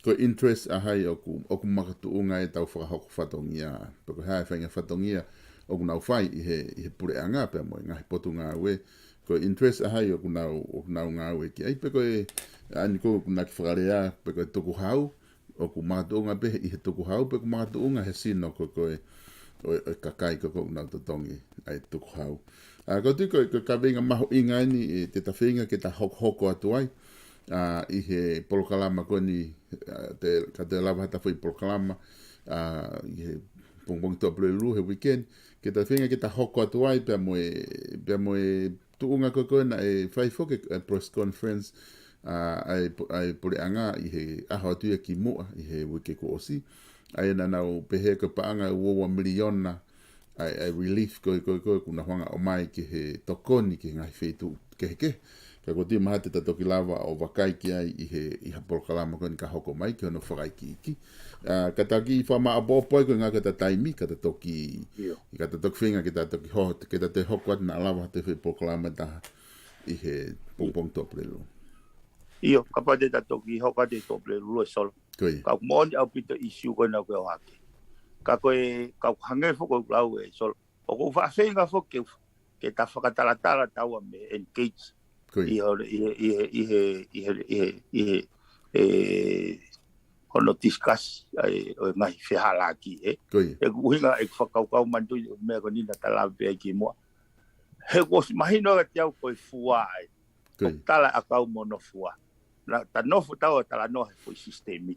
ko e interest ʻa hai ʻoku, ʻoku makatuʻunga ʻetau fakahoko fatongia. Pe ko e hā e faʻahinga fatongia ʻoku nau fai ʻi he, ʻi he puleʻanga pea mo e ngaahi potungāue. Ko e interest ʻa hai ʻoku nau, ʻoku nau ngāue ki ai. Pe ko e, ʻa eni ko ē ʻoku na kiʻi fakalea, pe ko e tukuhau, ʻoku makatuʻunga pē ʻi he tukuhau, pe ʻoku makatuʻunga he sino ko ē ko e, ʻo e, ʻo e kakai ko ē ʻoku nau totongi ʻa e tukuhau. ʻA, ko e tui ko e, ko e kaveinga mahuʻinga eni, ʻe, te ta feinga ke ta hokohoko atu ai, ʻa, ʻi he polokalama ko eni, ʻa, te, ka te lava ha ta foʻi polokalama, ʻa, ʻi he pongipongi Tuʻapulelulu he weekend, ke ta feinga ke ta hoko atu ai pea mo e, pea mo e tuʻunga ko ē ko ē naʻe fai foki e press conference, ʻa, ʻa e pu-, ʻa e puleʻanga ʻi he ʻaho atu ia kimuʻa, ʻi he uike kuo ʻosi. ʻA ia naʻa nau pehē ko e paʻanga ʻe ua ua miliona, ʻa e, ʻa e relief ko ē, ko ē, ko ē, ʻoku nau hanga ʻo ʻomai ki he tokoni ki he ngaahi feituʻu kehekehe. Ka ko e tui mahalo te ta toki lava ʻo vakai ki ai ʻi he, ʻi ha polokalama ko eni ka hoko mai ki hono fakaikiiki. ʻA, ka ta kiʻi fakamāʻopoʻopo ai ko e ngaahi ka ta taimi, ka ta toki, ʻIo. ka ta toki feinga ke ta toki ho-, ke ta toe hoko atu naʻa lava ha toe foʻi polokalama ʻe taha ʻi he pongipongi Tuʻapulelulu. ʻIo, kapau te ta toki hoko atu ʻi Tuʻapulelulu ʻe Solo. Ko ia. Ka ʻoku moʻoni ʻaupito e ʻīsiu ko ena ʻoku ke ʻohake. Ka ko e, ka ʻoku hangē foki ʻoku lau ʻe Solo. ʻOku ou faʻa feinga foki ke, ke ta fakatalatala taua mei he engage. Ko ia. ʻI he, ʻi he, ʻi he, ʻi he, ʻi he, ʻi he, ʻe, hono discuss, ʻa e, ʻo e ngaahi fehālaaki, ē. Ko ia. ʻOku ʻuhinga ʻeku fakakaukau manatuʻi ʻo e meʻa ko eni naʻa ta lave pē ai kimuʻa. He kuo ʻosi mahino kiate au ko e fua ai. Ko ia. ʻOku tala ʻakau mo hono fua. Naʻa ta nofo taua ʻo talanoa he foʻi sisitemi.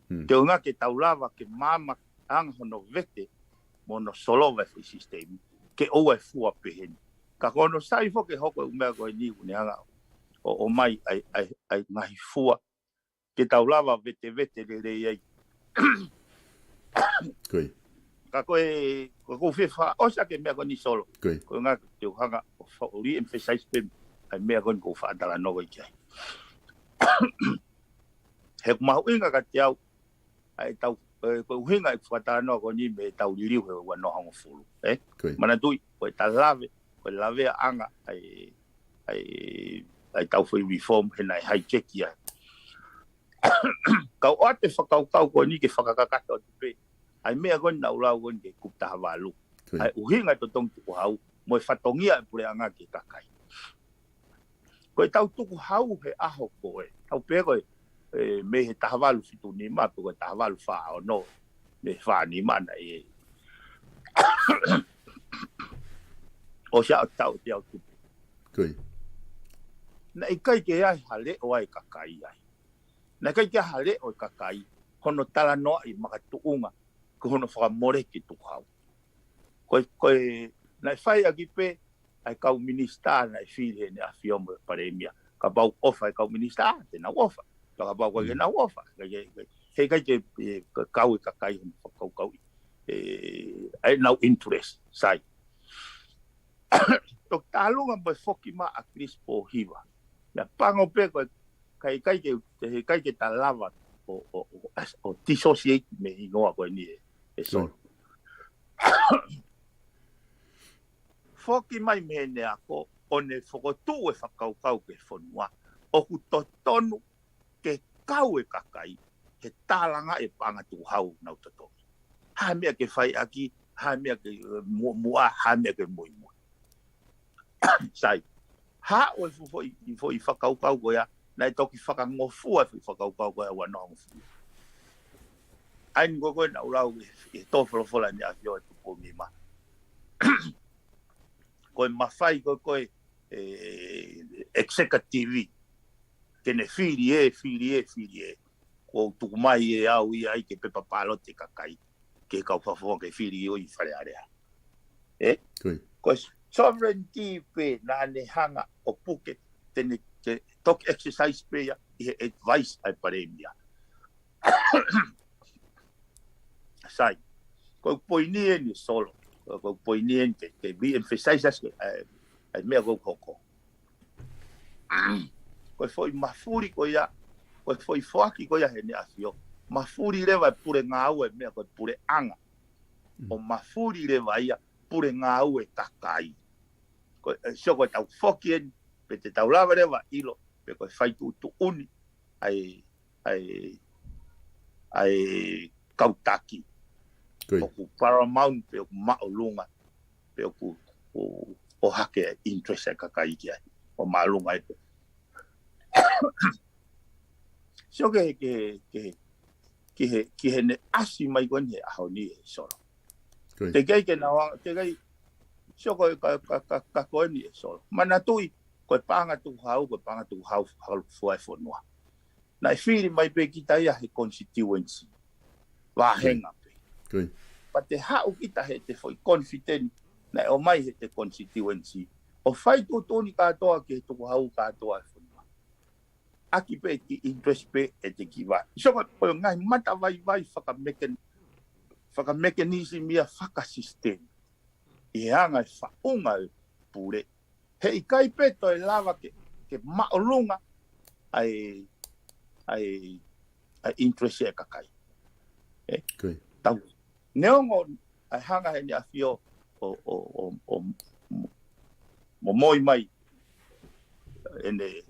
Hmm. Te u ngā ke tau lava ke maama ʻa hono vete mo hono solova e foʻi sisitemi. Ke ʻoua ʻe fua pehē ni. Ka ko hono sai foki ʻe hoko e meʻa ko eni ʻoku ne hanga ʻo, ʻomai ʻa e, ʻa e, ʻa e ngaahi fua. Ke tau lava vetevete lelei ai. Ko ia. Ka ko e, ko e ʻoku ou fie fakaʻosi ʻaki e meʻa ko eni Solo. Ko ia. Ko e ngā te u hanga ʻo fa-, ʻo re-emphasize pē ʻa e meʻa ko eni ʻoku ou faʻa talanoa ki ai. He ʻoku mahuʻinga kiate au, ʻa e tau, ʻe, ko e ʻuhinga ʻeku fakatalanoa ko eni mei he tau liliu he ua noa hongofulu, ē? Ko ia. Manatuʻi, ko e ta lave, ko e laveaʻanga, ʻa e, ʻa e, ʻa e tau foʻi reform, he naʻe hijack ia. Ka ʻoku ʻoatu e fakakaukau ko eni ke fakakakato atu pē ʻa e meʻa ko eni naʻa ku lau ko eni ki he kupu taha valu. Ko ia. ʻA e ʻuhinga e totongi tukuhau, mo e fatongia e puleʻanga ki he kakai. Ko e tau tukuhau he ʻaho ko ē. Tau pehē ko e, ʻe, mei he taha valu fitu nima, pe ko e taha valu fā ono, mei he fā nima naʻe. ʻOsi ʻa e tau te au tupu. Ko ia. Naʻe ʻikai ke ʻi ai ha leʻo ʻa e kakai ai. Naʻe ʻikai ke ʻi ai ha leʻo ʻa e kakai, hono talanoaʻi makatuʻunga, ko hono fakamoleki e tukuhau. Ko e, ko e, naʻe fai ʻaki pē, ʻa e kau minisitā naʻe fili heʻene ʻafio mo e palēmia. Kapau ʻofa e kau minisitā, te nau ʻofa. Ka kapau ʻoku ʻikai ke Mm. nau ʻofa, ʻikai ke, ʻikai, he ʻikai ke, ʻe, ka-, kau e kakai hono fakakaukauʻi. ʻE, ʻa e nau interest, sai. Toki tālunga mo e foki mai ʻa Chris Pōhiva. Naʻe pango pē ko e, ʻikai, ʻikai ke, he ʻikai ke ta lava ʻo, ʻo, ʻo, ʻo dissociate mei he hingoa ko eni ē, ē Solo. Foki mai mei heʻene ako, ʻo ne fokotuʻu e fakakaukau ki he fonua. ʻOku totonu ke kau e kakai, he tālanga e paʻanga tukuhau nau totongi. Ha meʻa ke fai ʻaki, ha meʻa ke, ʻe, mu-, muʻa, ha meʻa ke muimui. Sai, ha ʻo e fu-, foʻi, foʻi fakakaukau ko ia, naʻe toki fakangofua e foʻi fakakaukau ko ia ua noa ngofua. ʻA eni ko ē ko ē naʻa ku lau ʻi he tō folofola ʻene ʻafio ʻa Tupou Nima. Ko e mafai ko ē ko ē, ʻe, executive, ke ne fili ē, fili ē, fili ē. Ko e tuku mai ʻe au ia ai ki he pepa pāloti ʻa e kakai. Ke kau fafo ke fili ʻo ʻi Fale Alea. Ē? Ko ia. Ko e sovereignty pē naʻa ne hanga ʻo puke, te ne, te toki exercise pē ia ʻi he advice ʻa e palēmia. Sai. Ko e poini eni Solo. Ko e poini eni ke, ke re-emphasize ʻa e, ʻa e meʻa ko ē ʻoku hoko. Ko e foʻi mafuli ko ia, ko e foʻi foaki ko ia heʻene ʻafio. Mafuli leva e pule ngāue meʻa ko e puleʻanga. ʻO mafuli leva ia pule ngāue kakai. Ko e, sio ko e tau foki eni, pe te tau lava leva ʻilo, pe ko e fai tuʻutuʻuni, ʻa e, ʻa e, ʻa e kau taki. ʻOku paramount pe ʻoku māʻolunga, pe ʻoku, ʻo, ʻohake e interest e kakai ki ai. ʻO māʻolunga ai pe. Sio ke, ke, ke, ki he, ki heʻene ʻasi mai ko eni he ʻaho ni ʻe Solo. Te kei ke nau, te kei, sio ko e ka, ka, ka, ka ko eni ʻe Solo. Manatuʻi, ko e paʻanga tukuhau, ko e paʻanga tukuhau, halu fua e fonua. Naʻe fili mai pē kita ia he constituency. Vāhenga pē. Pea te haʻu kita he te foʻi confident, naʻe ʻomai he te constituency. ʻO fai tuʻutuʻuni kātoa ki he tukuhau kātoa e fonua. ʻAki pē ki interest pē ʻe te ki vai. So ko, ko e ngaahi mata vaivai fakameken-, fakamekanisimu ia fakasisitemi. ʻI he anga e faʻunga e pule. He ʻikai pē toe lava ke, ke māʻolunga ʻa e, ʻa e, ʻa e interest e kakai. Tau. Neongo ʻa e hanga heʻene ʻafio ʻo, ʻo, ʻo, ʻo, ʻo momoi mai ʻene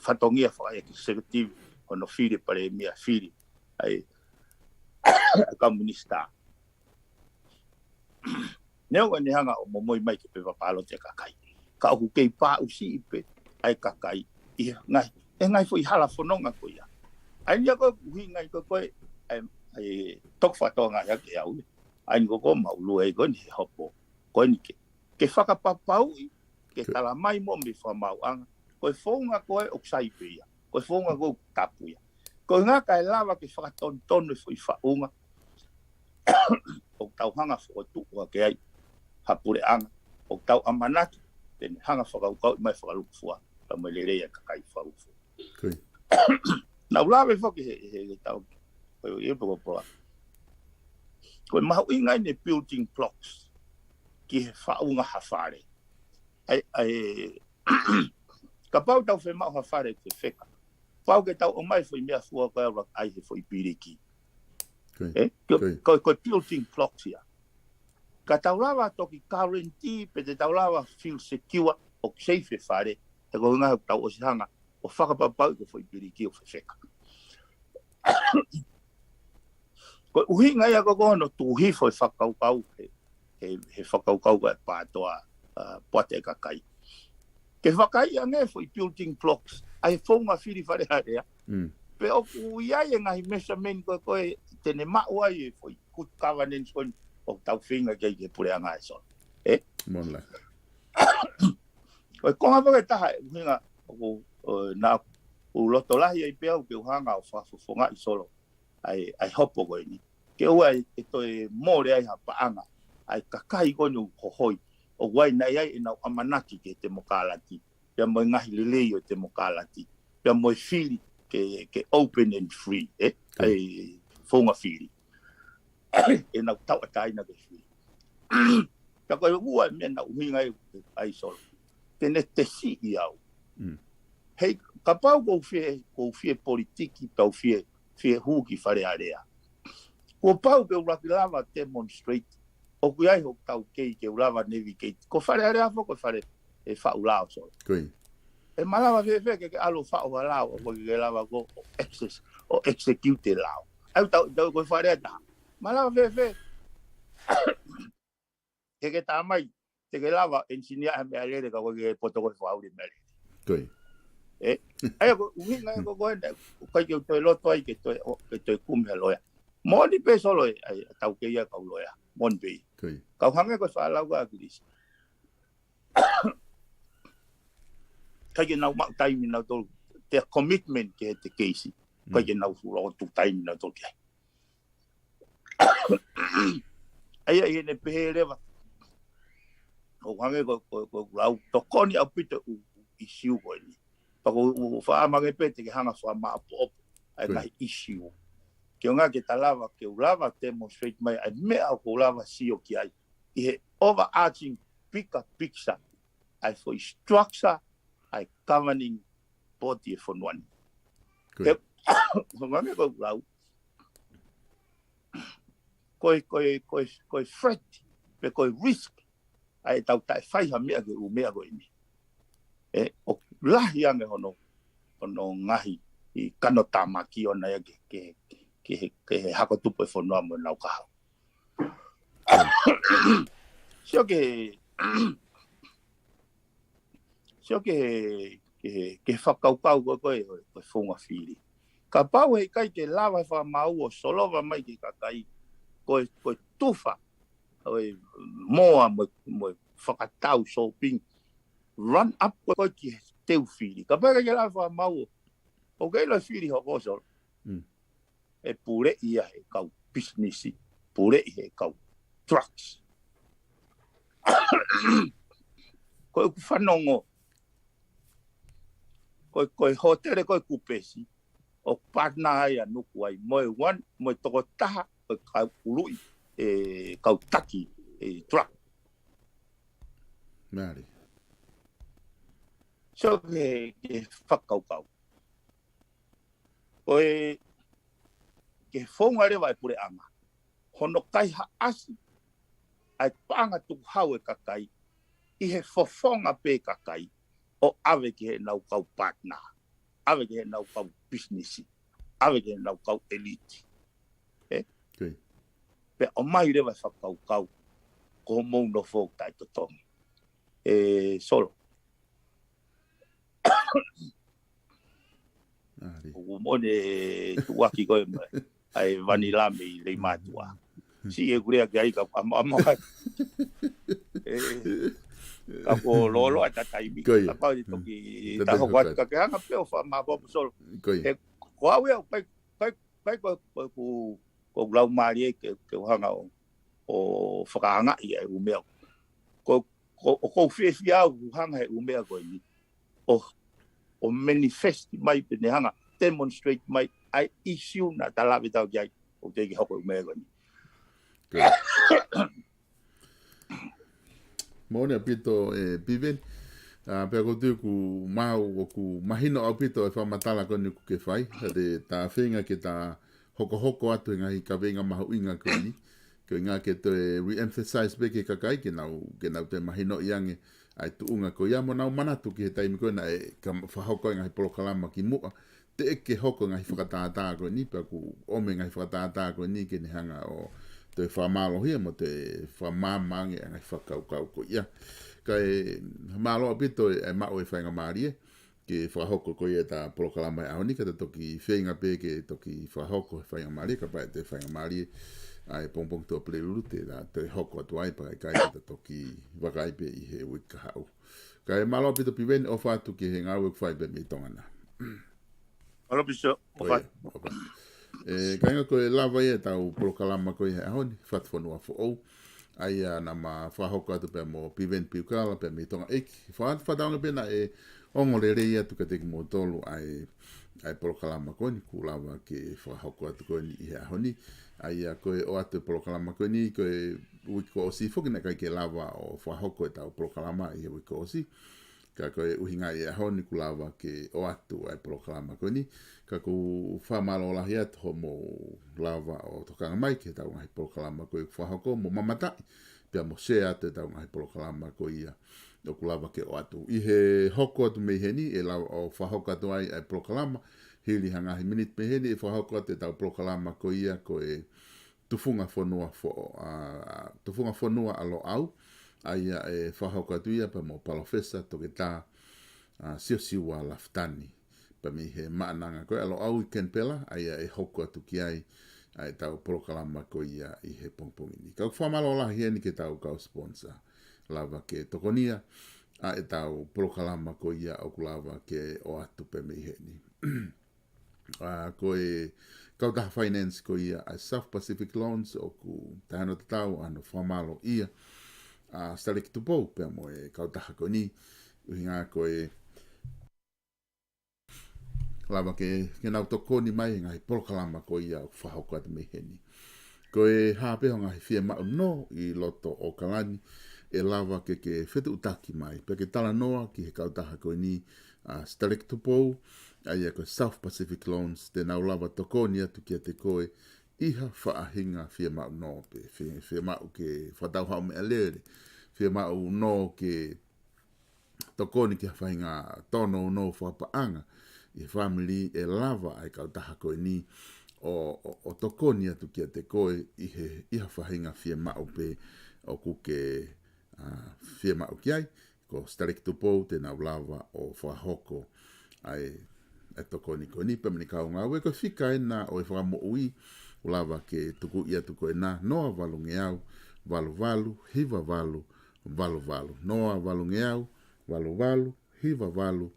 fatongia faka-executive ʻo ne fili palēmia fili ʻa e, ʻa e kau minisitā. Neongo ʻene hanga ʻo momoi mai ke pepa pālote e kakai. Ka ʻoku kei pāʻusiʻi pē ʻa e kakai ʻi he ngaahi, e ngaahi foʻi hala fononga ko ia. ʻA ia ko e ʻuhinga ia ko e, ʻa e, ʻa e toki fatongia ia ke au ia. ʻA ia ko e ko mau lue ko eni he hopo. Ko eni ke, ke fakapapauʻi, ke tala mai mo mei fakamaauʻanga. Ko e founga ko ē ʻoku sai pē ia. Ko e founga ko ē ʻoku tapu ia. Ko e ngaahi kae lava ke fakatonutonu e foʻi faʻunga. ʻOku tau hanga fokotuʻu hake ai ha puleʻanga. ʻOku tau ʻamanaki, te ne hanga fakakaukauʻi mai fakalūkufua. Ka mo e lelei e kakai fakalūkufua. Nau lave foki he, he, he tau. Ko e, e poko pola. Ko e mahuʻinga ʻene building blocks ki he faʻunga ha fale. ʻA e, ʻa e, kapau tau fiemaʻu ha fale fefeka. Pau ke tau ʻomai foʻi meʻafua ko e ʻai he foʻi piliki. Ko e, ko e building blocks ia. Ka tau lava toki guarantee, pe te tau lava feel secure, ʻoku safe e fale, he ko e ngaahi tau ʻosi hanga, ʻo fakapapauʻi ko e foʻi piliki ʻoku fefeka. Ko e ʻuhinga ia ko e ko hono tuʻu hifo e fakakaukau he, he, he fakakaukau ko e pātoa, ʻa, poate e kakai. Ke fakaiʻi ange foʻi building blocks, ʻa e founga fili Fale Alea. Pe ʻoku ʻi ai e ngaahi measurement ko e ko e te ne maʻu ai e foʻi good governance ko eni ʻoku tau feinga ke ʻi he puleʻanga ʻe Solo. ʻE? Ko e konga foki ʻe taha e ʻuhinga ʻoku, ʻo, naʻa ku loto lahi ai pē au ke u hanga ʻo fakafofongaʻi Solo ʻa e, ʻa e hopo ko eni. Ke ʻoua ʻe, ʻe toe mole ai ha paʻanga ʻa e kakai ko eni ʻoku hohoi. ʻOku ʻi ai nai ai ʻenau ʻamanaki ki he temokalati. Pea mo e ngaahi lelei ʻo e temokalati. Pea mo e fili ke, ke open and free, ʻe? ʻA e founga fili. ʻEnau tauʻatāina ke fili. Ka ko e ua e meʻa naʻa ku ʻuhinga ai, ʻa e Solo. Te ne tesiʻi au. Hei, kapau ʻoku ou fie, ʻoku ou fie politiki, ʻoku ou fie, fie hū ki Fale Alea. Kuo pau ke u laki lava demonstrate. ʻOku ʻi ai hoku taukei ke u lava navigate. Ko Fale Alea foki ko e fale ʻe faʻu lao Solo. ʻE malava fēfē ke ke ʻalu faʻu ha lao, ʻoku ke lava ko ʻo access, ʻo execute e lao. ʻAi tau, tau ko e Fale Alea taha. Malava fēfē ke ke tā mai, te ke lava engineer ha meʻalele ka ʻoku ke poto ko e faʻu le meʻalele. ʻE, ʻa ia ko e ʻuhinga ia ko e ko ena, ʻoku ʻikai ke u toe loto ai ke toe, ʻo, ke toe kumi ha loea. Moʻoni pē Solo ē, ʻa e, taukei ʻa e kau loea. Moʻoni pē. Kau hangē ko e faʻalau ʻa ʻAkilisi. ʻIkai ke nau maʻu taimi nautolu, their commitment ki he te keisi. ʻIkai ke nau fuʻu loto taimi nautolu ki ai. ʻA ia ʻi heʻene pehē leva. ʻOku hangē ko, ko, ko e lau tokoni ʻaupito ʻū, ʻū issue ko eni. Pea ko u, u faʻa hangē pē te ke hanga fakamāʻopoʻopo ʻa e ngaahi issue. Ke ʻoua ke ta lava, ke u lava demonstrate mai ʻa e meʻa ʻoku ou lava sio ki ai ʻi he overarching bigger picture ʻa e foʻi structure ʻa e governing body ʻo e fonua ni. Ko ia. He, ko e meʻa ko ē ʻoku lau, ko e, ko e, ko e, ko e threat, pe ko e risk ʻa ʻetau taʻe fai ha meʻa ki he ʻū meʻa ko eni. ʻE, ʻoku lahi ange hono, hono ngaahi ʻi kanotamaki ʻona ia ke, ke, ke, ke, ke hako tupu ʻe fonua mo nau kahaʻu. Sio ke, sio ke, ke, ke fakakaukau ko ē, ko e, ko e founga fili. Kapau heʻikai ke lava ʻe he fakamaau ʻo solova mai ki he kakai, ko e, ko e tufa ʻo e moa mo, mo e fakatau sōpingi, run up ko ē ki he teu fili. Kapau heʻikai ke lava ʻe he fakamaau ʻo, ʻoku ke ʻilo e fili hoko Solo. Mm. ʻE puleʻi ia ʻe he kau pisinisi, puleʻi ʻe he kau drugs. Ko ʻeku fanongo, ko e, ko e hōtele ko ē Kupesi, ʻoku partner ai ʻa Nukuʻai, mo e one, mo e tokotaha ʻo e kau ului, ʻe kau taki, ʻe drug. Mālie. So ke, ke fakakaukau. Ko e, ke founga leva ʻa e puleʻanga hono kaihaʻasi ʻa e paʻanga tukuhau ʻa e kakai ʻi he fofonga pē kakai ʻo ʻave ki heʻenau kau partner, ʻave ki heʻenau kau pisinisi, ʻave ki heʻenau kau elite. ʻE? Ko ia. Pea ʻomai leva e fakakaukau, ko hoʻomou nofo taʻetotongi. ʻE Solo. Mālie. ʻOku mone tuʻuaki ko ē mai. ʻA e vanila mei Leimātuʻa. Siʻi ʻeku lea ki ai ka ʻama, ʻama. ʻE, ka ko lolo ʻa e taimi. Ko ia. Kapau ʻe toki ta hoko atu ka ke hanga pē ʻo fakamāpopo Solo. Ko ia. He ko au ia, pai, pai, pai ko, ko, ko, ko lau mālie ke, ke u hanga ʻo, ʻo fakaangaʻi ʻa e ʻū meʻa. Ko, ko, ʻoku ou fiefia au ʻoku hanga ʻe he ʻū meʻa ko eni ʻo, ʻo manifest mai pe ne hanga demonstrate mai ʻa e issue naʻa ta lave atu ki ai, ʻoku teʻeki hoko e ʻū meʻa ko eni. Good. Moʻoni ʻaupito ʻe Piveni. ʻA, pea ʻoku ou tui ʻoku maʻu, ʻoku mahino ʻaupito e fakamatala ko eni ʻoku ke fai. Ka te ta feinga ke ta hokohoko atu he ngaahi kaveinga mahuʻinga ko eni. Ko e ʻuhinga ke toe re-emphasize pē ki he kakai ke nau, ke nau toe mahinoʻi ange ʻa e tuʻunga ko ia mo nau manatu ki he taimi ko ē naʻe ka fakahoko ai e ngaahi polokalama kimuʻa. Teʻeki ke hoko e ngaahi fakatātā ko eni, pea ʻoku ʻomi e ngaahi fakatātā ko eni ke ne hanga ʻo toe fakamālohia mo toe fakamaama ange ʻa e ngaahi fakakaukau ko ia. Kae mālō ʻaupito e, e maʻu e faingamālie ke fakahoko ko ia ʻeta polokalama he ʻaho ni, ka ta toki feinga pē ke toki fakahoko e faingamālie, kapau ʻe toe faingamālie ʻa e pongipongi Tuʻapulelulu te ta toe hoko atu ai, pea ka ʻikai te ta toki vakai pē ʻi he uike kahaʻu. Kae mālō ʻaupito Piveni, ʻofa atu ki he ngāue ʻoku fai pē mei Tonga na. Mālō Piveni, ʻofa atu. ʻOfa atu. ʻE, kāinga, ko e lava ia ʻetau polokalama ko ia he ʻaho ni, Fatufonua Foʻou. ʻA ia naʻa ma fakahoko atu pea mo Piveni Piukala pea mei Tonga ʻEiki. Fa-, fakatauange pē naʻe ongo lelei atu kiate kimoutolu ʻa e, ʻa e polokalama ko eni, kuo lava ke fakahoko atu ko eni ʻi he ʻaho ni. ʻA ia ko e ʻoatu e polokalama ko eni, ko e uike kuo ʻosi foki naʻe ʻikai ke lava ʻo fakahoko ʻetau polokalama ʻi he uike kuo ʻosi. Ka ko e ʻuhinga ia he ʻaho ni kuo lava ke ʻoatu ʻa e polokalama ko eni. Ka ʻoku ou fakamālō lahi atu hoʻomou lava ʻo tokanga mai ki heʻetau ngaahi polokalama ko ē ʻoku fakahoko mo mamataʻi, pea mo share atu ʻetau ngaahi polokalama ko ia ʻoku lava ke ʻoatu. ʻI he hoko atu mei heni, ʻe lava ʻo fakahoko atu ai ʻa e polokalama, hili ha ngaahi miniti mei heni, ʻe fakahoko atu ʻetau polokalama ko ia ko e Tufunga Fonua Fo-, ʻa, Tufunga Fonua ʻa Loʻau, ʻa ia ʻe fakahoko atu ia pea mo Palōfesa Toketā, ʻa, Siosiua Lafitani. Pea mei he Maʻananga ko ē ʻa Loʻau ʻi Kenipela, ʻa ia ʻe hoko atu ki ai ʻa ʻetau polokalama ko ia ʻi he pongipongi ni. Ka ʻoku fakamālō lahi heni ki heʻetau kau sponsor, lava ke tokonia ʻa ʻetau polokalama ko ia ʻoku lava ke ʻoatu pē mei heni. ʻA, ko e kautaha finance ko ia ʻa e South Pacific Loans ʻoku taʻeʻoua naʻa tau ʻa hono fakamālōʻia ʻa Sitaleki Tupou pea mo e kautaha ko eni, ʻuhinga ko e lava ke, ke nau tokoni mai he ngaahi polokalama ko ia ʻoku fakahoko atu mei heni. Ko e hā pē ho ngaahi fiemaʻu nō ʻi loto ʻAokalani, ʻe lava ke ke fetuʻutaki mai, pea ke talanoa ki he kautaha ko eni, ʻa Stalek Tupou, ʻa ia ko e South Pacific Loans, te nau lava tokoni atu kiate koe ʻi ha faʻahinga fiemaʻu nō pē, fie-, fiemaʻu ke fakatau haʻo meʻalele, fiemaʻu nō ke tokoni ki ha faʻahinga tōnounou fakapaʻanga ʻi he fāmili, ʻe lava ʻa e kautaha ko eni ʻo, ʻo, ʻo tokoni atu kiate koe ʻi he, ʻi ha faʻahinga fiemaʻu pē ʻoku ke, ʻa, fiemaʻu ki ai. Ko Stalek Tupou te nau lava ʻo fakahoko ʻa e, ʻa e tokoni ko eni pea mo ʻene kau ngāue. Ko e fika ena ʻo e fakamoʻui ʻoku lava ke tukuʻi atu ko ena, noa valungeau, valu valu, hiva valu, valu valu. Noa valungeau, valu valu, hiva valu,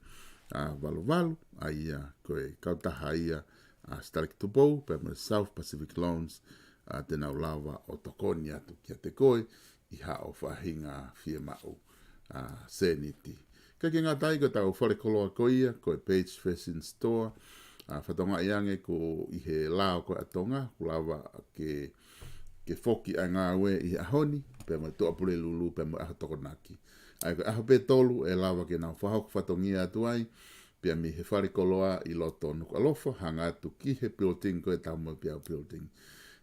ʻa, valu valu. ʻA ia ko e kautaha ia ʻa Stalek Tupou pea mo e South Pacific Loans, ʻa, te nau lava ʻo tokoni atu kiate koe ʻi haʻo faʻahinga fiemaʻu, ʻa, sēniti. Kae ʻikai ke ngata ai, ko ʻetau fale koloa ko ia, ko e Page Fashion Store, ʻa, fakatokangaʻi ange ko ʻi he lao ko ē ʻa Tonga, ʻoku lava ke, ke foki ʻa e ngāue ʻi he ʻaho ni, pea mo e Tuʻapulelulu, pea mo e ʻaho Tokonaki. ʻA ia ko e ʻaho pē ʻe tolu ʻe lava ke nau fakahoko fatongia atu ai, pea mei he fale koloa ʻi loto Nukuʻalofa, hanga atu ki he building ko e Taumoepeau Building.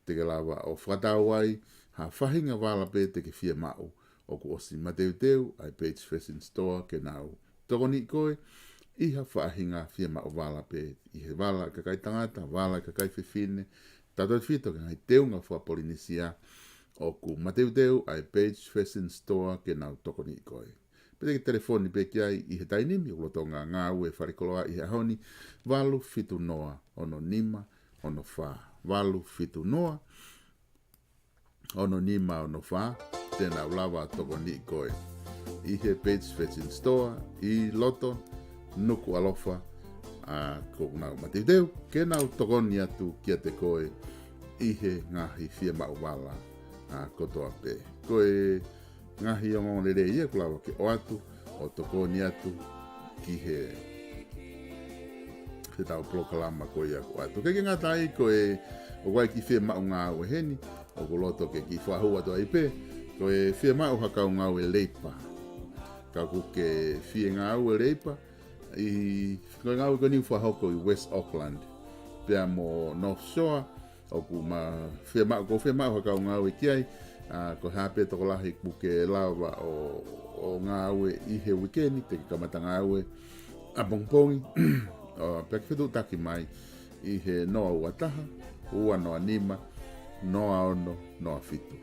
Te ke lava ʻo fakatau ai ha faʻahinga vala pē te ke fiemaʻu, ʻoku ʻosi mateuteu ʻa e Page Fashion Store ke nau tokoniʻi koe ʻi ha faʻahinga fiemaʻu vala pē, ʻi he vala ʻa e kakai tangata, vala ʻa e kakai fefine, tautautefito ki he ngaahi teunga faka-Polinisia, ʻoku mateuteu ʻa e Page Fashion Store ke nau tokoniʻi koe. Pe te ke telefoni pē ki ai ʻi he taimi ni, ʻoku lolotonga ngāue e fale koloa ʻi he ʻaho ni, valu fitu noa, ono nima, ono fā. Valu fitu noa, ono nima, ono fā, te nau lava ʻo tokoniʻi koe ʻi he Page Fashion Store ʻi loto Nukuʻalofa, ʻa, ʻoku nau mateuteu ke nau tokoni atu kiate koe ʻi he ngaahi fiemaʻu vala, ʻa, kotoa pē. Ko e ngaahi ongoongolelei ia ʻoku lava ke ʻoatu ʻo tokoni atu ki he, he ʻetau polokalama ko ia ʻoku ʻoatu. ʻIkai ke ngata ai, ko e, ʻoku ʻi ai e kiʻi fiemaʻu ngāue heni ʻoku loto ke kiʻi fakahū atu ai pē, ko e fiemaʻu ha kau ngāue leipa. Ka ʻoku ke fie ngāue leipa, ʻi, ko e ngāue ko eni ʻoku fakahoko ʻi West Auckland pea mo North Shore, ʻoku ma fiemaʻu, ʻoku fiemaʻu ha kau ngāue ki ai, ʻa, ko e hā pē tokolahi ʻoku ke lava ʻo, ʻo ngāue ʻi he uike ni, te ke kamata ngāue ʻapongipongi, ʻo, pea ke fetuʻutaki mai ʻi he noa ua taha, ua noa nima, noa ono noa fitu.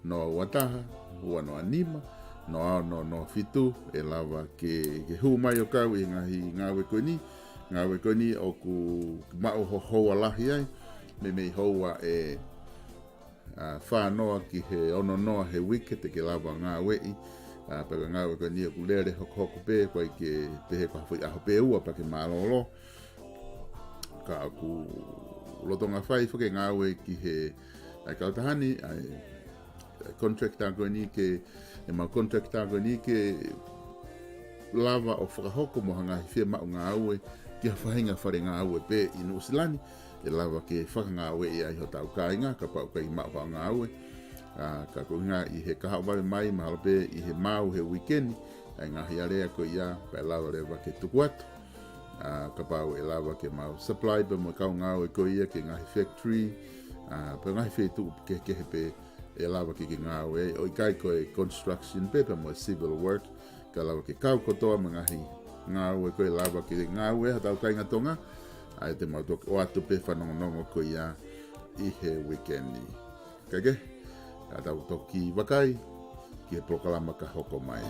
Noa ua taha, ua noa nima, noa ono noa fitu, ʻe lava ke, ke hū mai ʻo kau ʻi he ngaahi ngāue ko eni. Ngāue ko eni ʻoku maʻu ho houa lahi ai, meimei houa ʻe, ʻa, fā noa ki he ono noa he uike te ke lava ngāueʻi. ʻA, pea ko e ngāue ko eni ʻoku lele hokohoko pē, ʻoku ʻikai ke pehē ko ha foʻi ʻaho pē ʻe ua pea ke mālōlō. Ka ʻoku lolotonga fai foki e ngāue ki he, ʻa e kautaha ni, ʻa e, ʻa e contractor ko eni ke, ʻemau contractor ko eni ke lava ʻo fakahoko mo ha ngaahi fiemaʻu ngāue ki ha faʻahinga fale ngāue pē ʻi Nuʻusila ni, ʻe lava ke fakangāueʻi ai hotau kāinga, kapau ʻoku ʻikai maʻu haʻo ngāue. ʻA, ka ko e ʻuhinga ʻi he kahaʻu vave mai, mahalo pē ʻi he maau he uike ni ʻa e ngaahi alea ko ia, pea lava leva ke tuku atu. ʻA, kapau ʻe lava ke mau supply pea mo e kau ngāue ko ia ki he ngaahi factory, ʻa, pea ngaahi feituʻu kehekehe pē ʻe lava ke ke ngāue ai, ʻo ʻikai ko e construction pē pea mo e civil work, ka lava ke kau kotoa mo e ngaahi ngāue ko ē ʻe lava ke ngāue ai hotau kāinga Tonga. ʻA ia te mau toki ʻoatu pē fanongonongo ko ia ʻi he uike ni. Kae kehe, ka tau toki vakai ki he polokalama ka hoko mai.